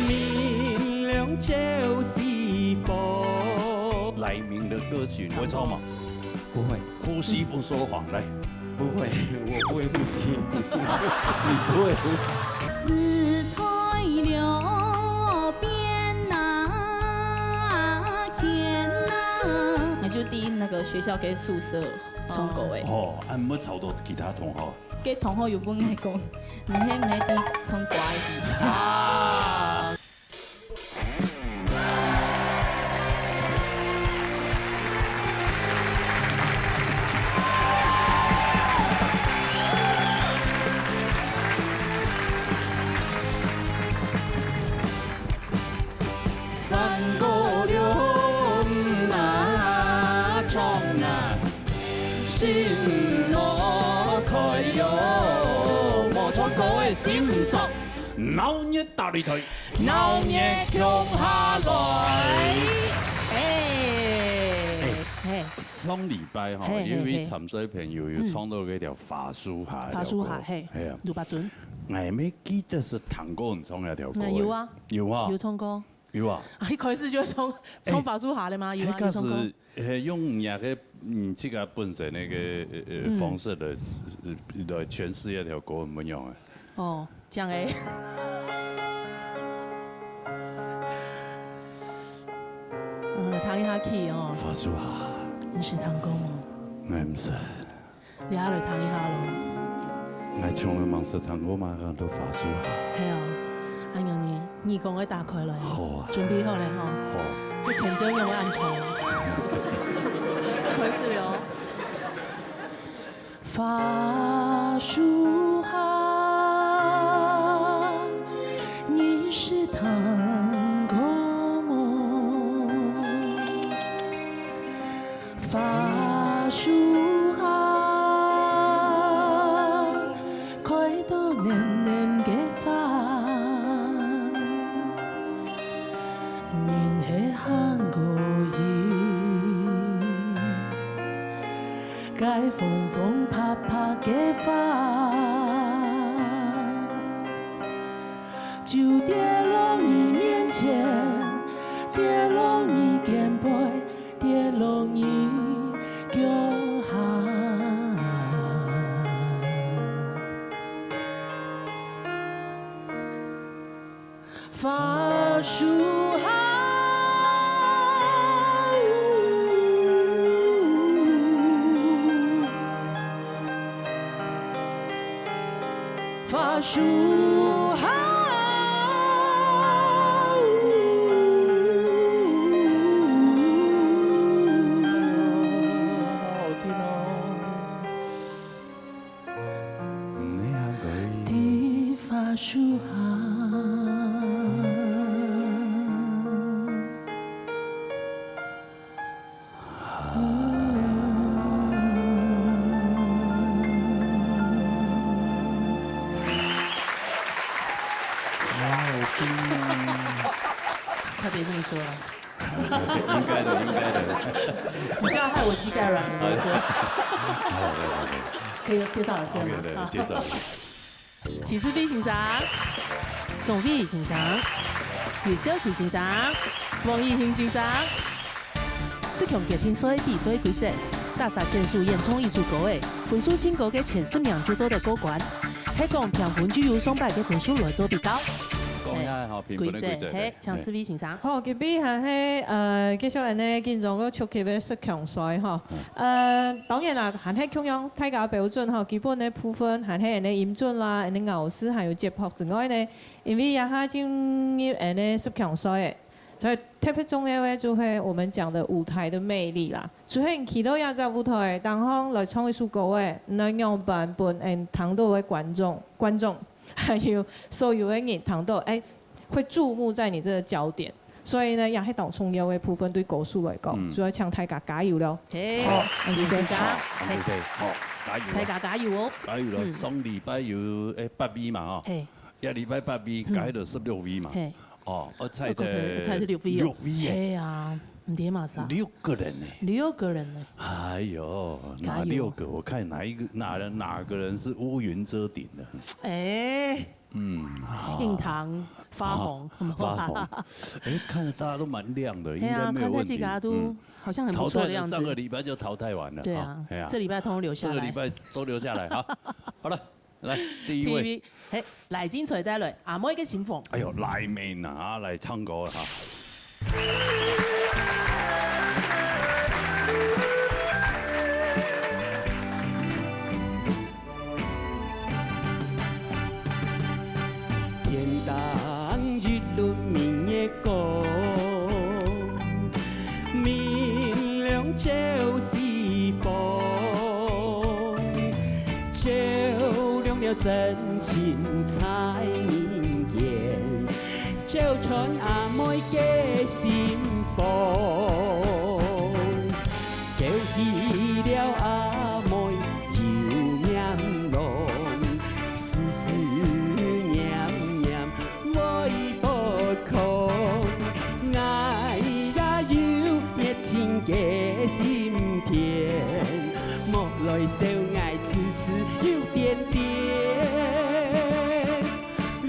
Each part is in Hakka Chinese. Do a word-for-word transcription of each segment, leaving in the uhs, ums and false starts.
明亮就是火。黎明的歌曲，你會唱嗎？不會。呼吸不說謊，來。不會，我不會呼吸。你不會呼吸。四台路邊那天那。那就第一那個學校跟宿舍唱歌誒。哦，啊，毋好吵到其他同學。 該同學又分𠊎講，你係毋係在唱歌仔？啊！三姑六姆啊，唱啊！ 心無開喲，無唱歌个心毋爽。鬧熱大擂台，鬧熱共下來。哎，哎，嘿，上禮拜吼，嘿，嘿，有一位參賽朋友有唱到該條法師下，嗯，法師下，嘿，嘿啊，魯巴尊。𠊎乜記得係聽過你唱該條歌。哎，有啊，有啊，有唱過。 有啊。啊，一開始就唱，唱法師下个嗎？有啊，有唱過。係用你个，嗯，自家本身个，呃，呃，嗯。方式來，呃，來詮釋一條歌，毋一樣个。哦，恁樣个。嗯，聽一下去哦。法師下。你識聽過無？𠊎毋識。 這下來聽一下咯。𠊎從來吂識聽過麼个安到法師下。係哦，恁樣呢，耳公愛打開來。好啊。準備好了吼。好。這前奏用个恁長。開始了哦。法師下，你識聽過無？ 法師下，開到蔫蔫个花，人係行過去，該紅紅白白个花，就跌落你面前，跌落你肩背， 跌落你腳下。法師下，法師下。 快别这么说了。 应该的，应该的。你这样害我膝盖软了，我的天。好，好，好，好。可以介绍老师了吗？OK，OK，好。介绍。徐世飞先生、钟飞先生、刘小琪先生、王艺兴先生。十强决定赛比赛规则，大家先手演唱一首歌仔，分数最高个前十名就做得过关。係讲评分就由上摆个分数来做比较。讲一下哈，评分个规则。规则，嘿，请世飞先生。 好，今晡日還係，呃，繼續恁呢緊張个超級个十強賽吼。嗯。呃，當然啦，還係共樣大家標準吼，基本个部分還係恁呢音準啦、恁呢咬字還有節拍之外呢，因為這下進入恁呢十強賽个，所以特別重要个就係我們講的舞台的魅力啦。就係你企到這隻舞台當中來唱一首歌仔，你愛仰般分𠊎等聽到个觀眾、觀眾，還有所有个人聽到，欸， 會注目在你這個焦點。所以呢，也係當重要个部分對歌手來講，嗯。所以請大家加油了。嘿，好，謝謝。謝謝。好，謝謝。好，加油啊。大家加油哦。加油了。嗯。上禮拜有，欸，八位嘛，吼。嘿。這禮拜八位，嗯。加起來十六位嘛。嘿。哦，我猜的，我覺得猜的六位哦。六位耶。嘿啊，毋知嘛啥。六個人呢。六個人呢。哎喲，哪六個？加油。我看哪一個，哪，哪個人是烏雲遮頂的？欸。嗯，啊。印堂发红，啊，发红。哎，看着大家都蛮亮的，对啊，应该没有问题。看大家都嗯。好像很不错的样子。淘汰了，上个礼拜就淘汰完了，对啊，哈，哎呀，这礼拜通通留下来。这个礼拜都留下来，好。好了，来，第一位。T V，嘿，来，精彩带来，阿妹个新风。哎呦，黎明啊，来唱歌了哈。 天顶一轮明月光，明亮照四方，照亮了真情在人间，照穿阿妹个心房。 叫起了阿妹又眼泪，思思念念泪不空。𠊎也有熱情个心田，莫来笑𠊎痴痴又癲癲。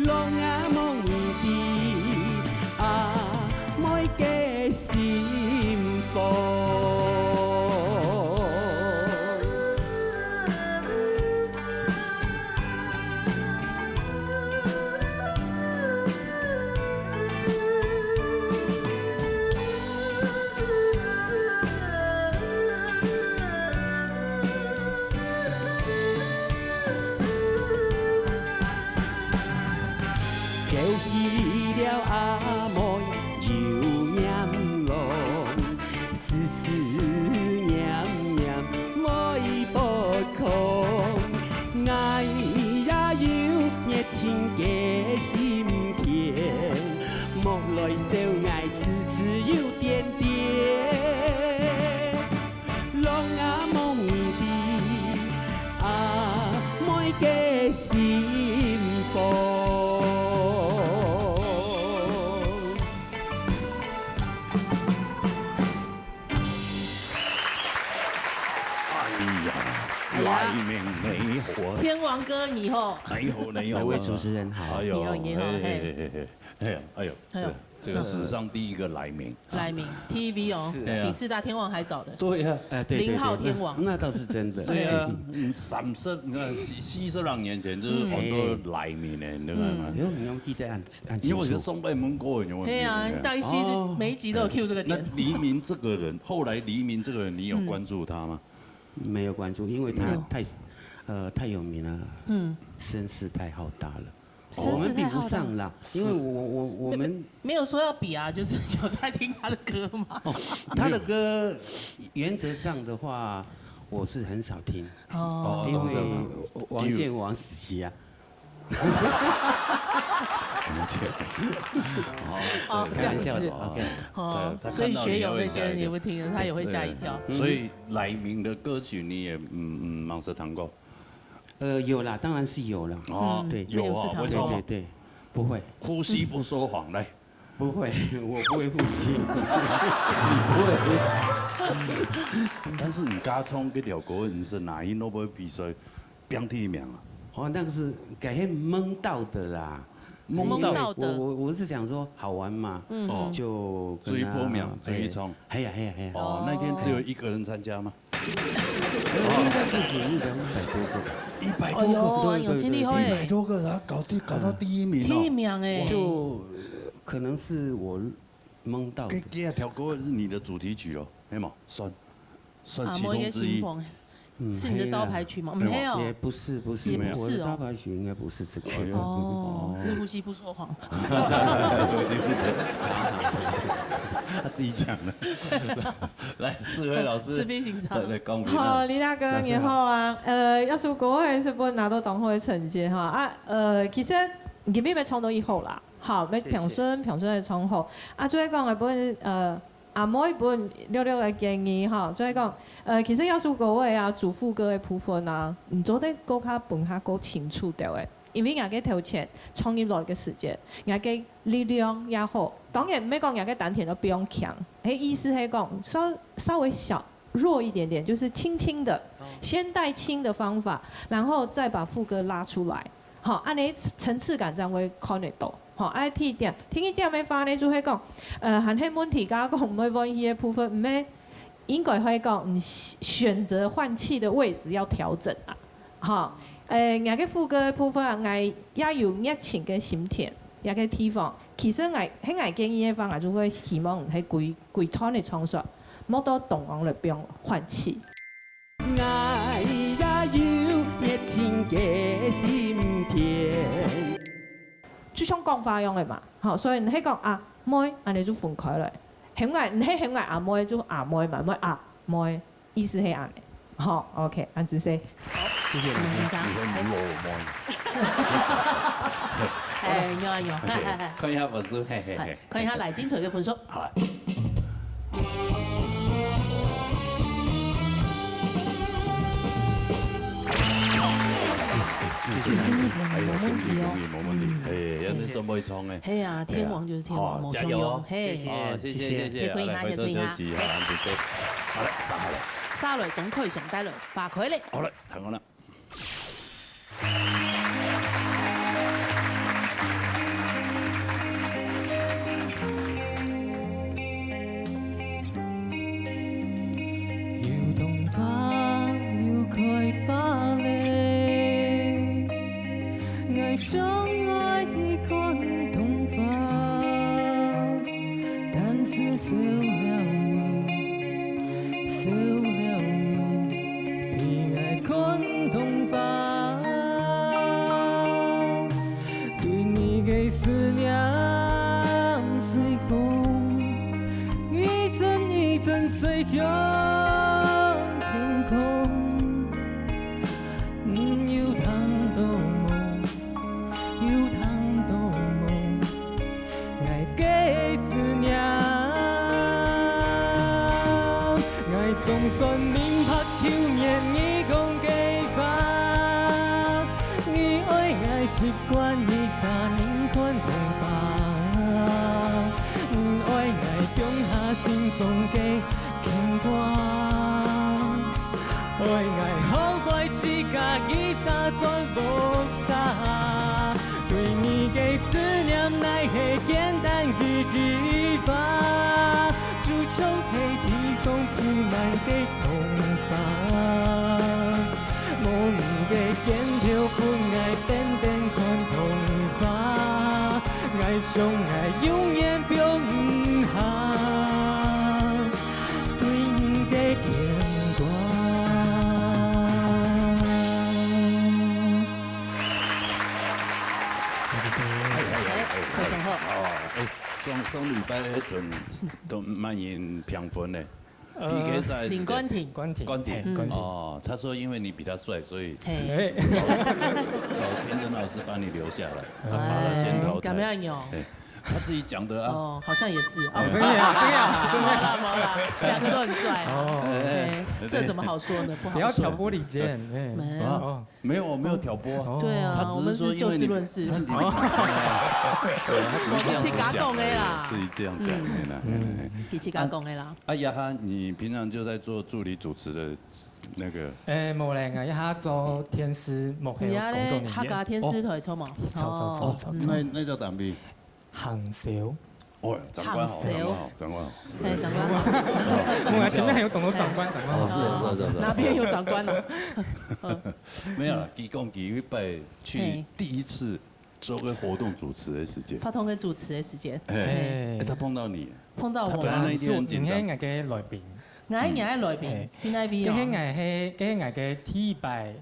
浪啊，望你知，阿妹个心房。 叫起了阿妹又眼泪，思思念念泪不空。𠊎也有熱情个心田，莫来笑𠊎痴痴又癲癲。 浪啊，望你知，阿妹个心房。哎呀，哎呀。黎明你好啊。天王哥你好。你好，你好啊。两位主持人好。哎呦，你好，你好，嘿，嘿。嘿，嘿，嘿。 哎呀，哎呦，哎呦，对，这个史上第一个黎明。黎明，T V哦，是。对啊。比四大天王还早的。对呀。哎，对，对，零号天王。对，那，那倒是真的。对呀，嗯，三十，你看，四，四十多年前，就是很多黎明的，你知道吗？嗯。哎呦，你要记得很，很清楚。因为我是送给门口的，你有没有？对啊，你大概是哦，每一集都有 cue 这个点。那黎明这个人，后来黎明这个人，你有关注他吗？没有关注，因为他太，没有。呃，太有名了，嗯。声势太浩大了。 声势太浩大。我们比不上啦，因为我，我，我们没，没有说要比啊，就是有在听他的歌嘛。哦，他的歌原则上的话，我是很少听，哦。因为王建王时期啊。王建。哦，哦，对，这样子。开玩笑的，OK。哦，对，他看到你还会吓一跳。所以学友那些人也不听了，他也会吓一跳。对，所以黎明的歌曲你也，嗯，嗯，蛮少听过。 呃，有啦，当然是有啦。哦，嗯，对。有哦，没有是他。为什么？对，对，对，不会。呼吸不说谎，来。不会，我不会呼吸。你不会。但是你加唱这条歌，你是哪一个比赛，变第一名啊？哦，那个是改天蒙到的啦。蒙到的。因为我，我，我是想说好玩嘛，嗯。哦。就跟他，追一波秒，哎，追一冲。哎呀，哎呀，哎呀。哦，那天只有一个人参加吗？ 应该不止，应该一百多个。一百多个？哎呦，对，对，对，有经历过哎。一百多个，然后搞第，搞到第一名哦。第一名哎。就，呃，可能是我蒙到的。这，这条歌是你的主题曲哦，没有？算，算其中之一。啊，某一个新风哎。嗯，是你的招牌曲吗？没有。没有。也不是，不是，也不是哦。我的招牌曲应该不是这个。哎呦。哦，是呼吸不说谎。他自己讲的。 来，世辉老师，世斌先生。来，来讲一下。好，李大哥，你好啊。呃，這首歌係分拿到當好个成績哈。啊，呃，其實今日也唱到以後啦，好，也謝謝。評審，評審个唱好。啊，所以講，呃，分，呃，阿妹分六六个建議哈，所以講，呃，其實這首歌个啊，主副歌个部分啊，你做得過較分較過清楚點个。 因為𠊎个頭前衝入來个時節，𠊎个力量也好，當然毋係講𠊎个丹田都非常強，係意思係講稍，稍微小，弱一點點，就是輕輕的，哦。先帶輕的方法，然後再把副歌拉出來。吼，恁樣層次感正會看得到。吼，啊，第一點，第二點个話呢，就係講，呃，還係問題，剛剛講毋會歡喜个部分，毋係，應該會講，嗯，選擇換氣的位置要調整啊。吼，呃，𠊎个副歌个部分啊，𠊎也有熱情个心田，這个地方，其實𠊎，係𠊎建議个話，𠊎就會希望係歸，歸段个創作，莫到中央來放換氣。 就像講話樣个嘛，吼，所以你係講阿妹，恁樣就分開來。喊𠊎，你係喊𠊎阿妹就阿妹嘛，妹阿妹，意思係恁樣。吼，OK，恁仔細。謝謝你。什麼先生？你說你老妹。哎，有啊有。OK，看一下粉絲，嘿嘿嘿。看一下賴金水个分數。好。 謝謝，謝謝。哎呀，恭喜恭喜，無問題。哎，恁樣算會唱个。係啊，天王就是天王，哎呀，無重用。好，加油哦。係。哦，謝謝謝謝，謝謝。來，回頭休息，好，謝謝。好了，續下來。續下來，鍾凱旋帶來花開了。好了，唱完了。 有桐花又開花咧，𠊎想愛去看桐花，但是燒了你，燒了你，比𠊎看桐花。 對你个思念隨風一陣一陣吹向天空。你有聽到無？有聽到無？𠊎个思念。𠊎總算明白舊年你講个話。 你愛𠊎習慣一儕人看桐花，你愛𠊎放下心中个牽掛，愛𠊎學會自家一儕轉屋下。對你个思念乃係簡單幾句話，就像係地上布滿个 桐花，無你个肩頭分𠊎定定看桐花，𠊎想𠊎永遠放毋下對你个牽掛。哎，哎，哎，哎，非常好。哦，哎，上，上禮拜彼陣都蠻贏評分呢。 呃，P K賽个時間。林冠廷。冠廷，冠廷。嘿，冠廷。哦，他說因為你比他帥，所以嘿。哎。找田真老師把你留下來，哎，把他先淘汰。敢樣哦？哎，他自己講的啊。哦，好像也是。哦，真的啊，真的啊，真的啊。沒啦，沒啦，兩個都很帥啊。哦。哎，哎，這怎麼好說呢？不好說。不要挑撥離間，哎。沒有。哦。 沒有，我沒有挑撥啊。哦。對啊，他只是說因為你，我們是就事論事。他，你，對啊，他只是這樣子講而已，我自己講的啦。自己這樣講的啦，嗯。嘿啦，嘿啦，嘿。嗯。自己講的啦。啊，雅哈，你平常就在做助理主持的那個？哎，無咧，𠊎這下做電視幕後工作人員。你這咧客家電視台做無？哦，做，做，做，哦，做，做。嗯。那，那叫啥物？ 行銷。哦，長官好，行銷。長官好，長官好。嘿，長官好。哦，我還聽到還有懂得長官，長官好。哦，是，是，是，是。哪邊有長官啊？嗯。沒有啦，佢講佢一擺去嘿。第一次做个活動主持的時間。發通个主持的時間。嘿。嘿。哎，他碰到你。碰到我嗎？他本來那一天很緊張。毋係，毋係𠊎个來賓。𠊎，𠊎个來賓，嘿。去哪位啊？該係𠊎，該係𠊎个第一擺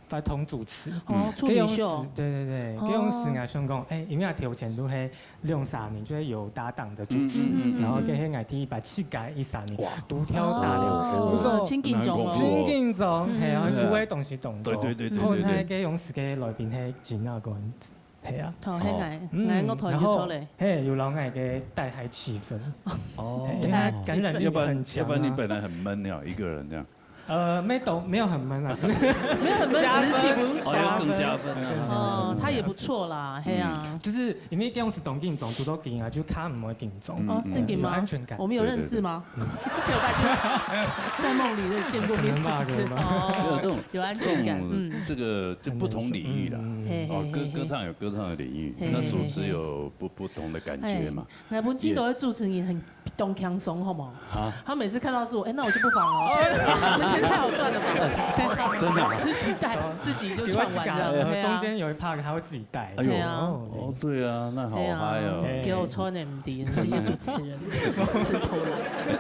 發通主持。哦，嗯。助理秀。該央時，對，對，對，哦。該央時𠊎想講，哎，因為𠊎頭前都係兩三年，就係有搭檔的主持，嗯，嗯，嗯，嗯。然後該係𠊎第一擺自家一儕人，哇。獨挑大梁。哦，哦，哦。真緊張哦。真緊張，嗯。係啊，嗯。有个東西動到。對，對，對，對，對，對。好彩該央時个來賓係真个个人，係啊。好，係𠊎，哦。嗯，𠊎樂團就錯咧。然後，嘿，有讓𠊎个帶嗨氣氛。哦。嘿，因為他感染力很強啊。要不然，要不然你本來很悶哦，一個人這樣。呃，没有，没有很闷啊，只是没有很闷，加分。只是进步。哦，要更加分啊。哦，他也不错啦，嘿啊。嗯，就是因为这样是当紧张，拄到紧啊，就较毋会紧张。哦，嗯，正经吗？有安全感。我们有认识吗？对，对，对。就大家在梦里面见过面，是不是？可能吧，可能吧。哦，没有，这种，有安全感，这种，嗯。这个就不同领域啦。可能是，嗯。嘿，嘿，哦，歌，嘿，嘿。歌唱有歌唱的领域，嘿，那主持有不，嘿，嘿。不同的感觉嘛。嘿，那本身都是主持人很 当轻松，好吗？啊？他每次看到是我，哎，那我就不访了，我们钱太好赚了吧？真的啊？自己带，自己就唱完了，对啊。中间有一 part 他会自己带。哎呦，对啊。哦，对啊，那好嗨哦。对啊，给我穿M D，这些主持人，真偷懒。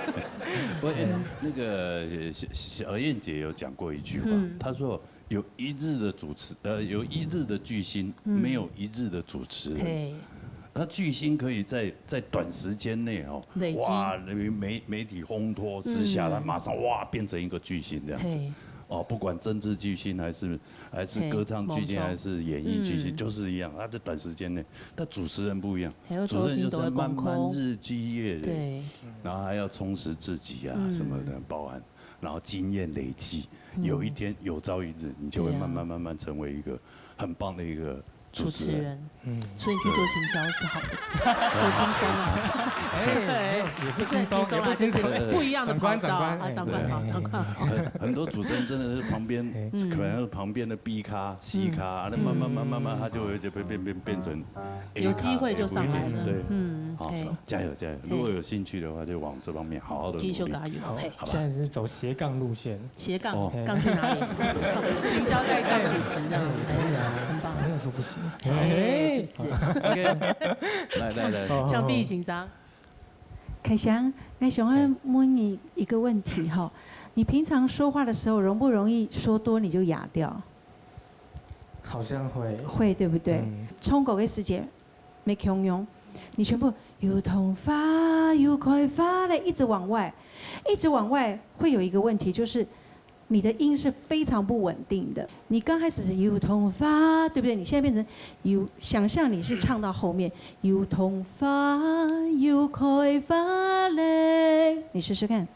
不，哎，那个，小，小燕姐有讲过一句话，嗯。她说有一日的主持，呃，有一日的巨星，嗯。没有一日的主持人。嘿。 那巨星可以在，在短时间内哦，累积。哇，媒，媒体烘托之下，嗯。他马上哇变成一个巨星这样子。嘿。哦，不管政治巨星还是，还是歌唱巨星，嘿，没错。还是演艺巨星，嗯。就是一样。他在短时间内，但主持人不一样，还有主持人就是慢慢日积月累，周金斗的功课。对。然后还要充实自己啊，嗯。什么的，包含，然后经验累积，嗯。有一天，有朝一日，你就会慢慢，对啊。慢慢成为一个很棒的一个 主持人。主持人。嗯。所以你去做行销是好的，多轻松啊。哎，对，也不轻松，不是很轻松啦，也不轻松。就是不一样的跑道啊，长官，长官，长官，哎，长官，对。长官。很，很多主持人真的是旁边，哎。可能是旁边的B咖、C咖，嗯。啊，那慢慢慢慢慢，嗯。他就会就变，变，变，变成A咖，有机会就上来了。A咖，对。嗯，好，嘿。加油，加油。嘿。如果有兴趣的话，就往这方面好好地努力。继续加油，好，嘿。好吧。现在是走斜杠路线。 斜杠，哦。杠去哪里？行销再杠主持这样，哎，可以啊，很棒。没有说不行。哎，是不是？OK。来，来，来。好，好，好。墙壁情商。凯翔，那想要问你一个问题哈，你平常说话的时候容不容易说多你就哑掉？好像会。会，对不对？嗯。唱歌个時節， 乜共樣，你全部又痛花又開花嘞，一直往外，一直往外，會有一個問題，就是你的音是非常不穩定的。你剛開始是又痛花，對不對？你現在變成又，想象你是唱到後面，又痛花又開花嘞，你試試看。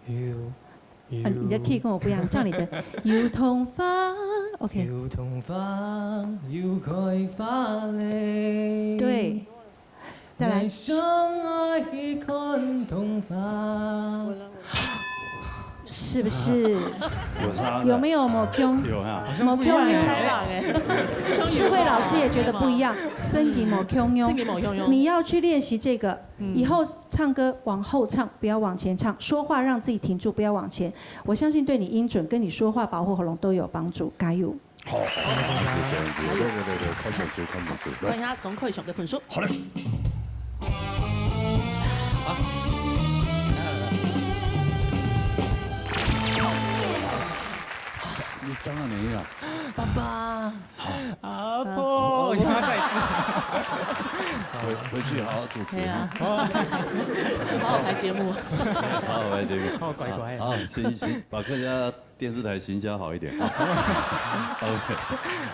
又 啊，你的 key 跟我不一樣，照你的。又痛花，OK。又痛花又開花嘞。對，再來。愛上愛去看痛花。是不是？有差的。有沒有無共？有啊。無共樣。開朗欸。智慧老師也覺得不一樣，正經無共樣。正經無共樣。你要去練習這個，嗯。以後唱歌往後唱，不要往前唱，說話讓自己停住，不要往前。 我相信對你音準跟你說話保護喉嚨都有幫助，加油！好，謝謝，謝謝，對，對，對，對，看分數，看分數，來。看一下總凱翔个分數。好嘞。啊。你張了沒有？爸爸。阿婆，你要再一次。回，回去好好主持。對啊。好好排節目。好好排節目。哦，乖乖。好，好，行，行，把客家電視台行銷好一點。OK。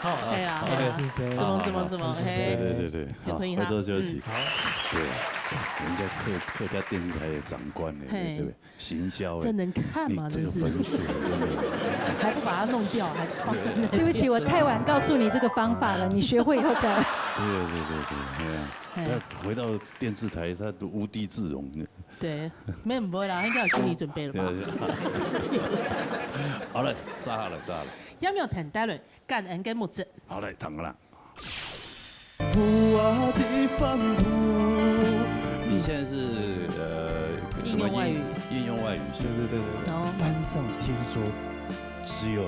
好，可以啦，好，可以啦。是誰啊？是嗎？是嗎？是嗎？嘿。對，對，對，對，好，有可以哈。回頭休息。嗯。好。對，人家客，客家電視台的長官呢，嘿。對不對？ 行銷欸，這能看嗎？你這個分數真的。還不把它弄掉，還靠。對不起，我太晚告訴你這個方法了，你學會以後再來。對，對，對，對，對啊。嘿。他回到電視台，他都無地自容。對，沒有，不會啦，他應該有心理準備了吧？對，對。好了，續下來，續下來。有沒有聽到了？感恩个目汁。好，來，聽啦。 你現在是，呃，什麼應，應用外語。應用外語系。對，對，對，對。哦。班上聽說只有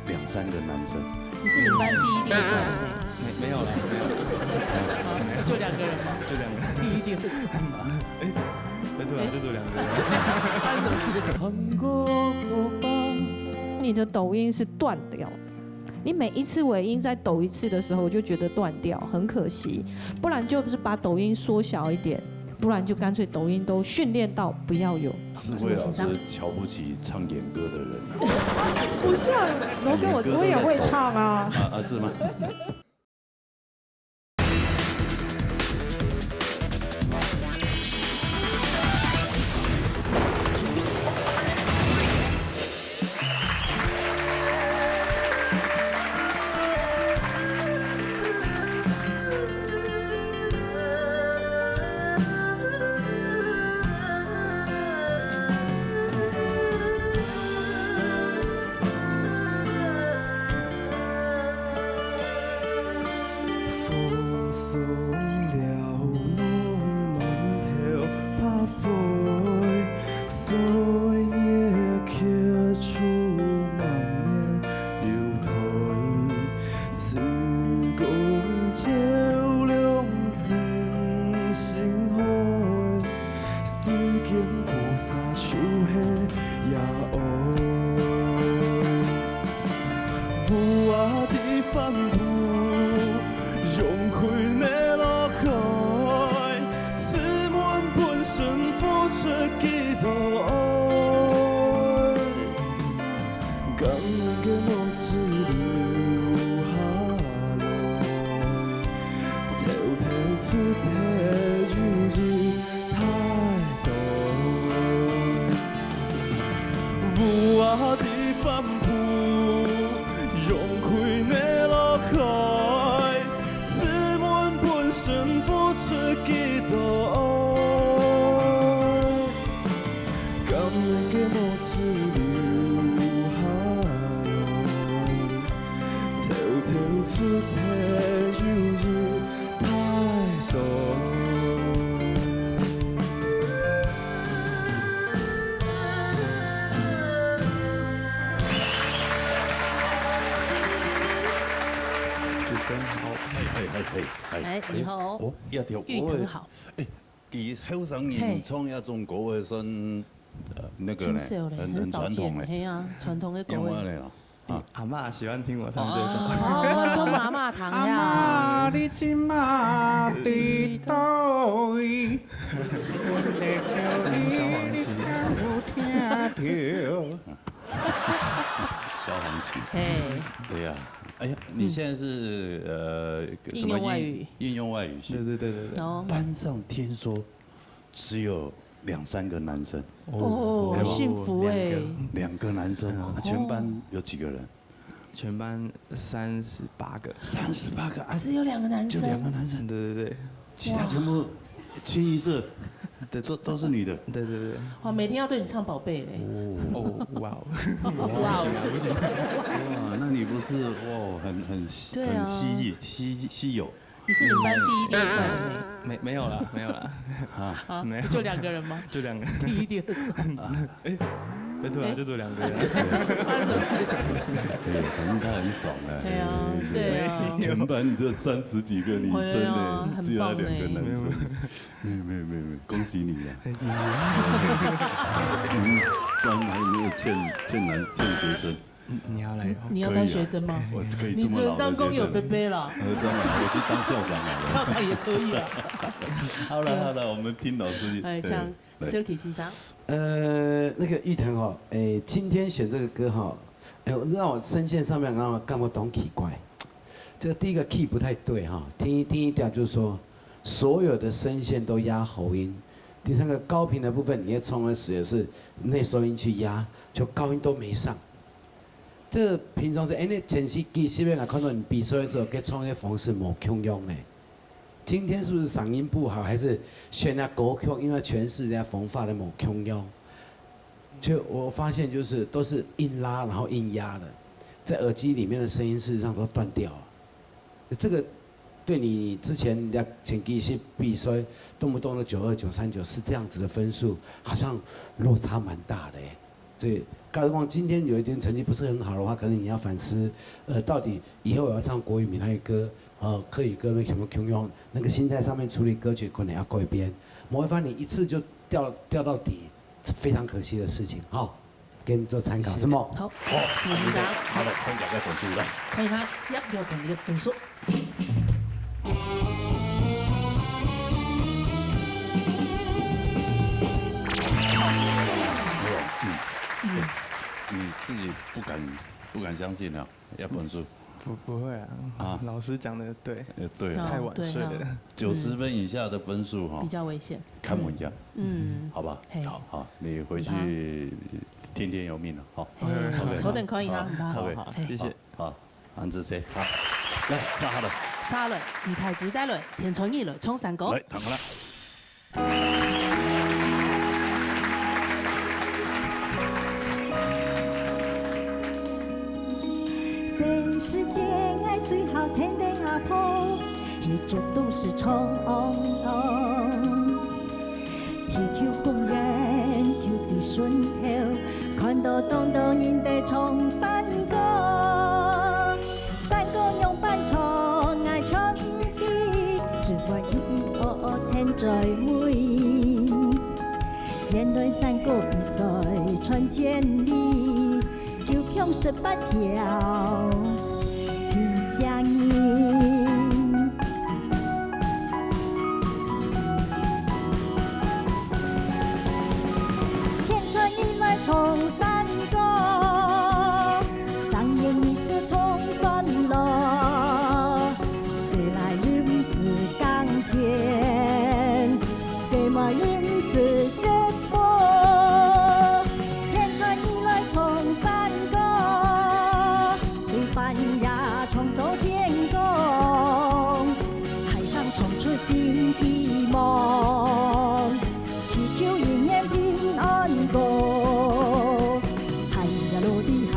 兩三個男生。你是你們班第一定出來的。沒，沒有啦，沒有。哦，就兩個人嗎？就兩個。第一定出來。哎，哎，對啊，就只有兩個人。發生什麼事？你的抖音是斷掉的。 你每一次尾音再抖一次的時候，我就覺得斷掉，很可惜。不然就是把抖音縮小一點，不然就乾脆抖音都訓練到不要有。智慧老師瞧不起唱演歌的人啊。不是啊，羅哥，我，演歌都在抖。我也會唱啊。啊，啊，是嗎？见菩萨手下也爱。有啊的帆布，用开你拉开，思问本身付出几多爱。感恩个目珠流下来，偷偷出的友谊 太多。有啊的帆布，用开你拉开，思问本身付出几多爱。感恩个目珠流下来，偷偷出的友谊 太多。主持人好。嘿，嘿，嘿，嘿，嘿。哎，你好。哦，也对，玉藤好。哎，其实后生人唱那种歌会算，呃，那个呢，很，很传统的。嘿啊，传统的歌。因为呢， 啊。阿嬷喜欢听我唱这首。哦，唱阿嬷糖呀。阿嬷，你今嘛在佗位？消防旗。有听到？消防旗。嘿。对呀，哎呀，你现在是，呃，什么应用外语？应用外语系。对，对，对，对，对。哦。班上听说 只有两三个男生。哦，哎，幸福哎。两个。两个男生，哦。啊，全班有几个人？全班三十八个。三十八个，啊，只有两个男生。就两个男生。对，对，对。其他全部清一色，对，都，都是女的。对，对，对。哇，每天要对你唱宝贝嘞。哦，哇哦。哇哦。哇，那你不是，哇，很，很稀，对啊。很稀奇，稀，稀有。 你是你们班第一第二帅的呢。没，没有啦，没有啦。啊，没有。就两个人吗？就两个。第一、第二帅。哎，哎，对啊，哎。就只有两个人。发生什么事？哎，反正他很爽啊。对啊，对啊。全班只有三十几个女生呢，哎呀，只有他两个男生。很棒呢。没有，没有，没有，没有，恭喜你啊！谢谢。你们班还有没有欠，欠男，欠学生？ 你，你要来哦。你要当学生吗？可以啊。我可以这么老的学生。你只能当工友伯伯了。呃，当然，我去当校长好了。校长也可以啊。好了，好了，我们听老师。哎，对，这样，来。小琪先生。呃，那个玉藤哦，哎，今天选这个歌哈，哎，让我声线上面让我感觉到奇怪。这个第一个 key 不太对哈，第一，第一调就是说，所有的声线都压喉音。第三个高频的部分，你在唱的时候也是内收音去压，就高音都没上。 这平常时，哎，你前期其实啊，看到你比赛的时候，跟唱的方式无共样呢。今天是不是嗓音不好，还是选的歌曲因为诠释人家风发的无共样？就我发现就是都是硬拉，然后硬压的，在耳机里面的声音事实上都断掉了。这个对你之前的前期一些比赛，动不动的九二、九三九是这样子的分数，好像落差蛮大的耶。所以，假如望今天有一天成绩不是很好的话，可能你要反思，呃，到底以后我要唱国语、闽南语歌，呃，客语歌呢，什么共样，那个心态上面处理歌曲可能要改变。某一方你一次就掉，掉到底，是非常可惜的事情，哈。给你做参考，是吗？好，好，什么先生？好了，看一下该分数来。看一下，一百分的分数。 你自己不敢，不敢相信啊，要分数。不，不会啊，啊。老师讲的对。呃，对啊。太晚睡了。哦，对啊。九十分以下的分数哈，比较危险。看我一下。嗯。好吧？嘿。好，好，你回去听天由命了，好。嘿，OK，OK。坐等看一下，好，好不好？好，好，嘿。谢谢。好。 安子姐，好，来，沙好了。沙了，你才子带了，田春义了，冲山歌。来，弹好了。全世界爱最好听的阿婆，一直都是唱。 去求公园就在身后，看到当多人在唱山歌。山歌仰般唱，爱唱的，只为咿咿哦哦天最美。一原來山歌比賽傳千里，九曲十八調盡聲音。天穿日來唱山歌，正月二十通歡樂。細倈又毋使耕田， 細妹又毋使織布，天穿日來唱山歌，對半夜唱到天光，大聲唱出新希望，祈求一年平安歌。嗨呀落地嗨，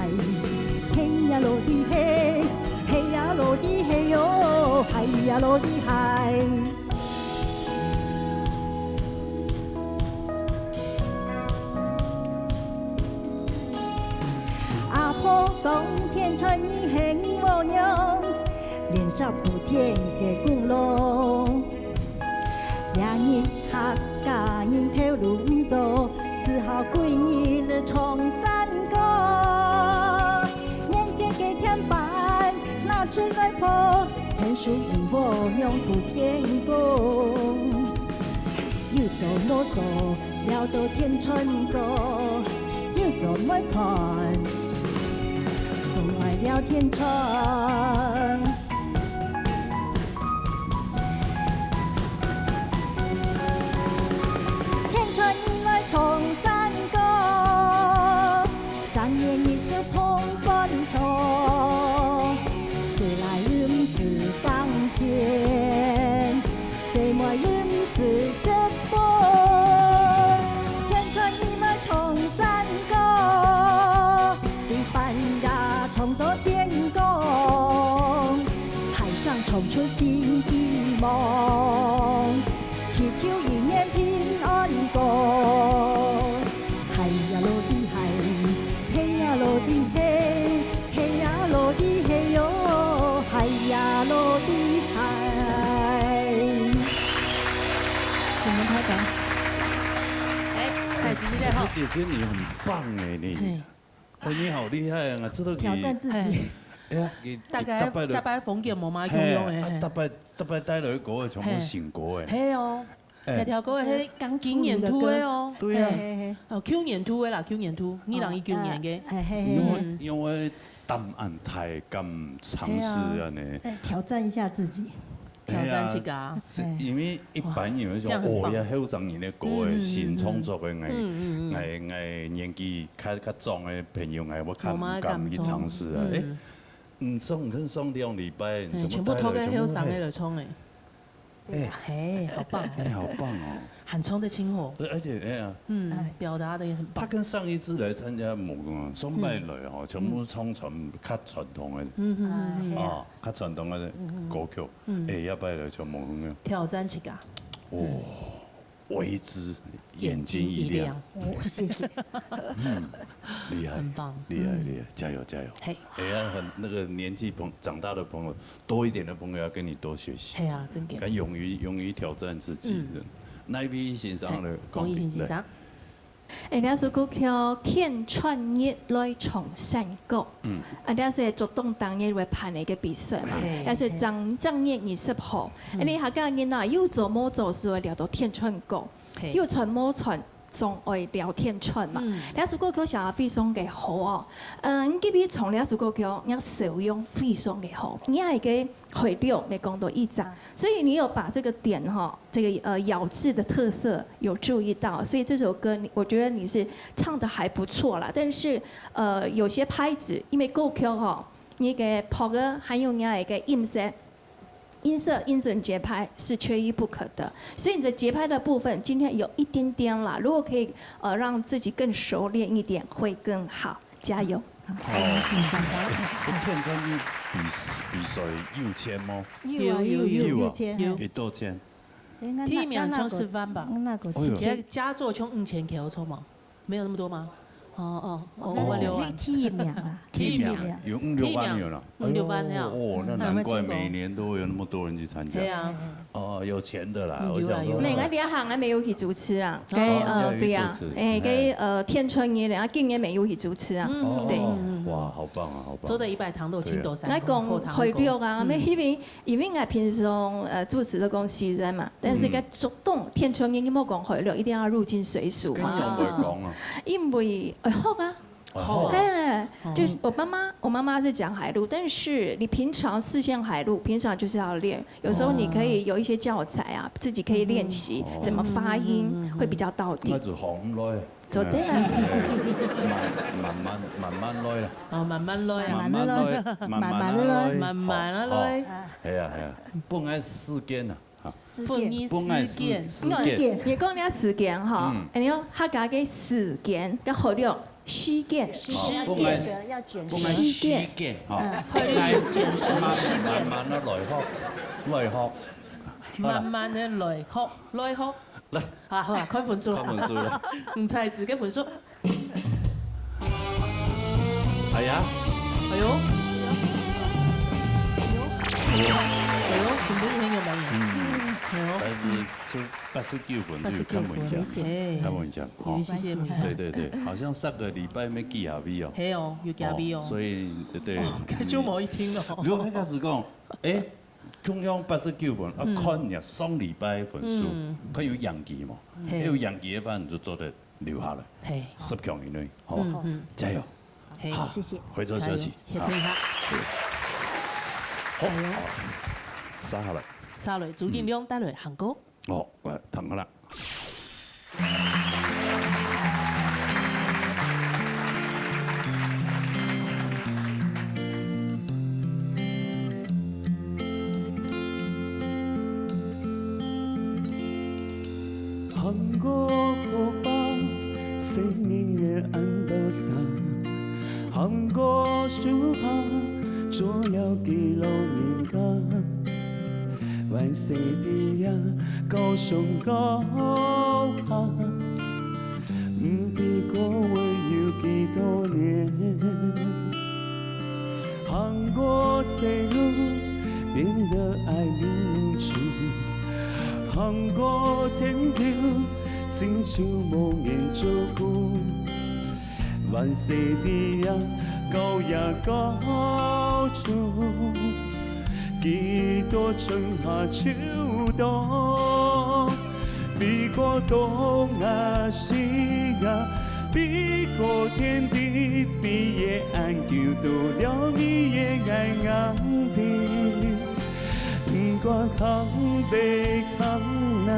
嘿呀落地嘿，嘿呀落地嘿哟，嗨呀落地嗨。 阿婆講天穿日行無娘，連續補天个功勞。這日客家人頭路毋做，只好歸日唱山歌。年節个添飯拿出來破，天書無娘補天公。 有做無做，尞到天穿過，有做無穿，總愛尞天穿。天穿日來唱山歌， 正月二十通歡唱，細倈又毋使耕田，細妹又毋使織布。天穿日來唱山歌，對半夜唱到天光，大聲唱出新希望，祈求一年平安歌。 嗨呀落地嗨，嘿呀落地嘿，嘿呀落地嘿哟，嗨呀落地嗨。什麼拍档？哎，蔡姐姐好。蔡姐姐，你很棒哎，你。嘿。哦，你好厲害啊！這都可以挑戰自己。嘿。哎呀，你大概，逐擺都，逐擺風格無嘛共樣的，嘿，啊，嘿。逐擺，逐擺帶來的歌全部新歌哎。嘿哦。 哎。條條歌个，嘿，剛出爐的歌。今年度个哦。對啊。嘿，嘿，嘿。哦，舊年度个啦，舊年度，二零一九年个。哦，呃，嘿，嘿，嘿。因為，嗯。因為答案太敢嘗試啊呢。嘿啊。哎，挑戰一下自己。挑戰自家。哎呀，是因為一般人會想，哇，這樣很棒。哦，這後生人个歌个，嗯，嗯，嗯，新創作个，嗯，嗯，嗯。𠊎，𠊎年紀較，較長个朋友，𠊎會較毋敢去嘗試啊。無麼个敢唱。哎，嗯。你上，你上兩禮拜，你全部，嘿，全部拖个後生个來唱嘞。全部，嘿。 對啊。哎。嘿，好棒哦。哎，好棒哦。還唱得真好。而，而且，哎呀，嗯，哎。表達得也很棒。他跟上一次來參加某個，上擺來哦，嗯。全部唱傳，較傳統个，嗯，嗯，嗯，嗯。啊，較傳統个歌曲。嗯，嗯。哎，這擺來全部恁樣。挑戰自家。哦，嗯。為之眼睛一亮。眼睛一亮。哦，謝謝。嗯，厲害，很棒。厲害，嗯。厲害，加油，加油。嘿。哎呀，很，那個年紀朋，長大的朋友， 多一點的朋友要跟你多學習，係啊，真个。敢勇於，勇於挑戰自己。嗯。哪一位先生呢？嘿，黃義興先生。來。哎，這首歌曲《天穿日來唱山歌》。嗯。啊，這係竹東當日會辦个一個比賽嘛，嘿，這係正，嘿。正月二十號。嗯。啊，你客家人啊，有做無做，係會尞到天穿過，嘿。有穿無穿， 總愛尞天穿嘛。嗯。這首歌曲寫得非常个好哦。嗯，你今日唱這首歌曲，你使用非常个好。你那個海陸，你講到一隻，啊。所以你有把這個點哈，這個，呃，咬字的特色有注意到，所以這首歌你，我覺得你是唱得還不錯啦。但是，呃，有些拍子，因為歌曲哈，你个拍子還有你那個音色， 音色、音準、節拍是缺一不可的，所以你的節拍的部分今天有一點點啦，如果可以，呃，讓自己更熟練一點，會更好。加油！好，謝謝先生。哎，天穿日比，比賽有錢無？有啊，有，有，有，有啊。有錢，有。幾多錢？哎，𠊎那，第一名好像十萬吧。𠊎那個，𠊎那個，哎喲。加，加做像五千塊，有錯嗎？沒有那麼多嗎？哦，哦，哦，五六萬。那个第一名啦，第一名，第一名。有五六萬有了。五六萬了。哦，那难怪每年都有那么多人去参加。对啊。哦，有钱的啦，嗯，我想说。有啦，有啦。每个两行还没有去主持啊，哦。跟，呃，哦，要有去主持。对啊，哎，跟，呃，天春爷，然后今年没有去主持啊，哦，对。哇，好棒啊，好棒。做得一百堂都请到三堂，来讲，破堂都讲。回六啊，嗯。因为，因为我平常，呃，主持都讲西人嘛，但是个主动天春爷，你莫讲回六，一定要入境随俗嘛。跟你有没有讲啊？因为，哎，好啊。 好啊。哎，就是我妈妈，我妈妈是讲海陆，但是你平常四线海陆，平常就是要练。有时候你可以有一些教材啊，自己可以练习怎么发音，会比较到底。那就好，嗯，来。做得啦。哎，慢，慢慢，慢慢来啦。哦，慢慢来啊。慢慢来，慢慢来。慢慢来。好，好。哎呀，哎呀，本来四间啊，啊。四间。本来四，四间。四间。你讲你个四间哈，嗯。哎，你讲客家个四间，个好了。 时间。时间。啊，不然，要卷舌。不然时间。时间，哈。嗯。慢，慢慢地来学，来学。好了。慢慢地来学，来学。来。好，好，看分数。看分数了。吴彩芝个分数。哎呀。哎呦。哎呦，全部都很有名耶。嗯。哎呦。但是 就八十九分，就看一下，八十九分，谢谢。看一下，哦。谢谢你。对对对，好像上个礼拜没寄下去哦。嘿哦，有寄下去哦。哦，所以，对。哦，該就無一定了。如果一開始講，哎，中央八十九分，啊，嗯。看一下上禮拜分數，嗯。看有影機嘛。嘿。有影機个話，你就做得留下來，嘿。十強以內，好吧？嗯，嗯。加油。嘿。好，謝謝。回頭休息。加油，歇睏一下。好。好，加油。好，下來。下來，朱金龍帶來行歌。 哦，來，聽好了。行過河壩，細人仔恁多儕，行過樹下，做了个老人家。 還細弟啊，高上高下，毋知過會有幾多年。行過細路，變得愛啉酒，行過田坵，親像無人照顧。 還細弟啊，高呀高處，幾多春夏秋冬。飛過冬啊，雪啊，飛過天地，飛也恁久，到了你的眼眼底。毋管行北行南，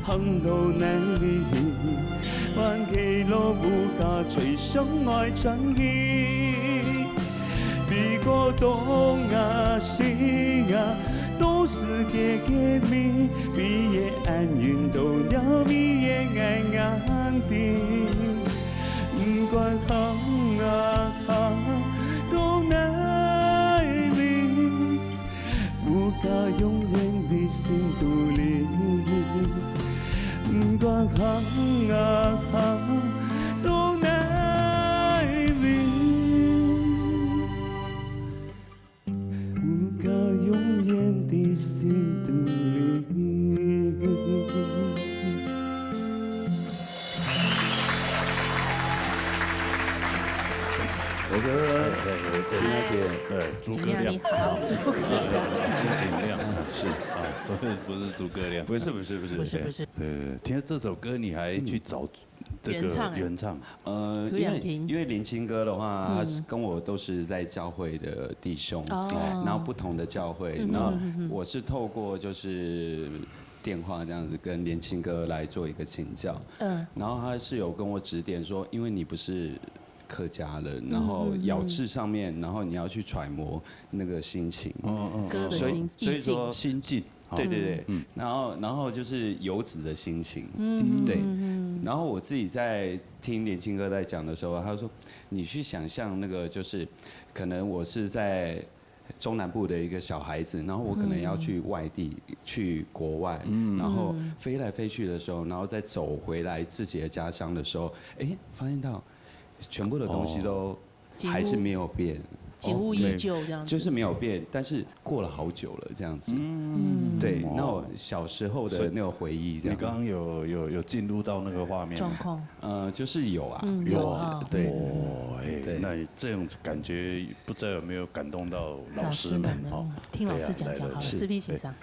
行到哪裡去，還係老屋下最想愛轉去。飛過冬啊，雪啊，都是結結冰，飛也恁遠，到了你的眼眼底。毋管行啊行，到哪裡， 有家永遠在心肚裡。毋管行啊行到哪位，有家永遠在心肚裡。 我觉得金雅姐，对，诸葛亮，金雅你好，诸葛亮。啊，朱景亮，是啊，不是，不是诸葛亮，不是，不是，不是，不是，不是。对，对，对，听这首歌你还去找这个原唱，哎。原唱。呃，因为，有两瓶。因为年轻哥的话，他是嗯。跟我都是在教会的弟兄，哦。然后不同的教会，嗯，那嗯，嗯，嗯。我是透过就是电话这样子跟年轻哥来做一个请教，嗯。然后他是有跟我指点说，因为你不是 客家人，然后咬字上面，嗯，嗯。然后你要去揣摩那个心情。嗯，嗯，嗯。歌的心，所以，所以说，意境。心境，哈。对，对，对。嗯。然后，然后就是游子的心情。嗯，对。嗯，嗯。然后我自己在听年轻哥在讲的时候，他说，你去想象那个，就是可能我是在中南部的一个小孩子，然后我可能要去外地，嗯。去国外，嗯。然后飞来飞去的时候，然后再走回来自己的家乡的时候，诶，发现到全部的东西都还是没有变，几乎依旧这样子。就是没有变，但是过了好久了这样子。嗯，对，那我小时候的那个回忆这样。你刚刚有有有进入到那个画面吗？状况。呃，就是有啊，嗯，有啊。对，哦，哎，对。那这种感觉，不知道有没有感动到老师们？老师们，哦，嗯，听老师讲讲好了，对啊，来了，是，四P先生。对。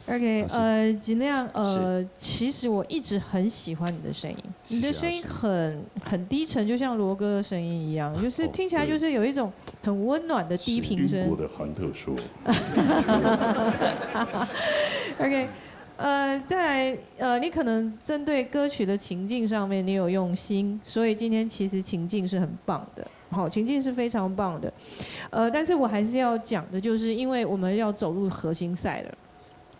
OK，老师。呃，尽量，呃，是。其实我一直很喜欢你的声音，你的声音很，谢谢老师。很低沉，就像罗哥的声音一样，就是听起来就是有一种很温暖的低频声。哦，对。是英国的韩特说。OK，呃，再来，呃，你可能针对歌曲的情境上面你有用心，所以今天其实情境是很棒的，好，情境是非常棒的。呃，但是我还是要讲的，就是因为我们要走入核心赛了。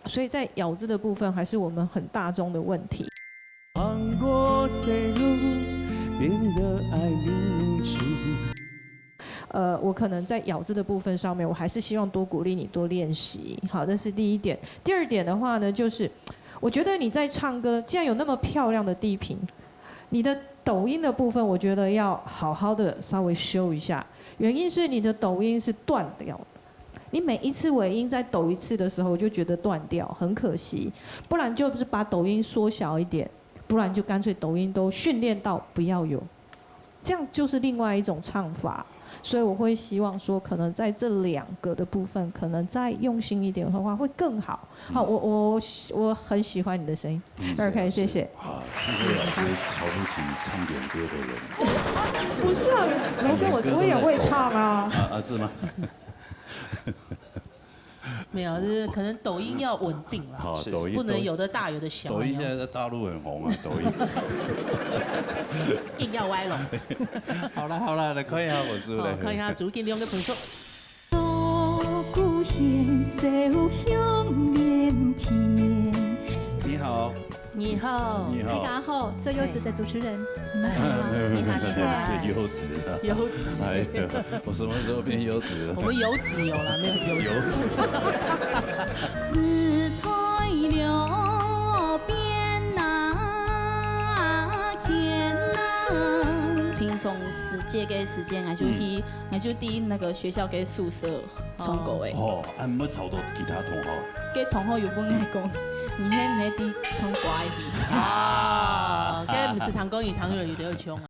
所以在咬字的部分还是我们很大宗的问题。呃，我可能在咬字的部分上面，我还是希望多鼓励你多练习。好，这是第一点。第二点的话呢，就是我觉得你在唱歌，既然有那么漂亮的低频，你的抖音的部分，我觉得要好好的稍微修一下。原因是你的抖音是断掉的，你每一次尾音再抖一次的时候，我就觉得断掉，很可惜。不然就是把抖音缩小一点，不然就干脆抖音都训练到不要有，这样就是另外一种唱法。所以我会希望说，可能在这两个的部分，可能再用心一点的话，会更好。好，我我我很喜欢你的声音。嗯，OK，谢谢。啊，是不是老师瞧不起唱演歌的人？不是啊，罗哥，我我也会唱啊。啊啊，是吗？没有，就是可能抖音要稳定啦，好，抖音不能有的大有的小。抖音现在在大陆很红啊，抖音。硬要歪楼。好了好了，来看一下我是不是？好，看一下竹金利用个分数。 你好。你好。你好。大家好，做优质的主持人，你们好吗？没有没有没有，谢谢。是优质啊。优质。哎呀，我什么时候变优质了？我们油脂有了，没有油脂。油脂。平常时节个时间，我就去，我就去那个学校个宿舍唱歌个。哦，啊，毋好吵到其他同學。个同學有問我講，你係毋係在唱歌个戲？啊，該毋係唱歌，你唱了有點像啊。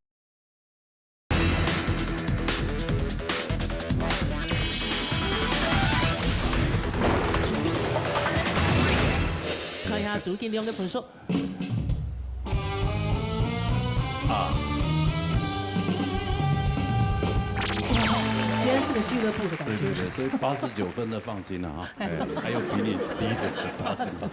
看一下竹金利用个分數。啊。今天是个俱乐部的感觉。对对对，所以八十九分的放心了哈，哎，还有比你低的八十分。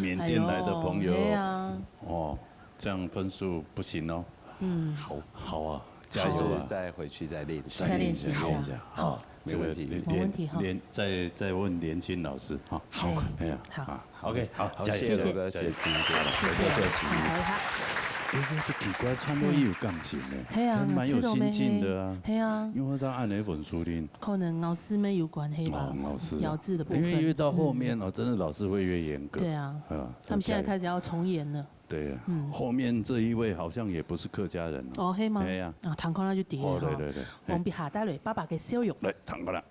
缅甸来的朋友，哎呦，对啊。哦，这样分数不行哦。嗯。好，好啊，加油啊！还是再回去再练习。再练习一下。再练习一下。好，没问题。这个连，没问题哈。连，再，再问连青老师哈。好。哎呀，好。啊，OK，好，好，加油，谢谢罗哥，加油，谢谢，加油，谢谢，加油。好，好，好。哎，这奇怪，唱歌也有感情呢，嘿啊，还蛮有心境的啊。是的咩？嘿啊。因为他按呢分数呢。可能咬字没有关系吧，哦，咬字啊。咬字的部分。因为越到后面哦，嗯。真的老师会越严格。对啊，啊，他们现在开始要从严了。 对啊，嗯。后面这一位好像也不是客家人哦。哦，是吗？哎呀。啊，弹看了就对了哦，哈。对对对，哎。往边下带来，爸爸个笑容。来，弹看了。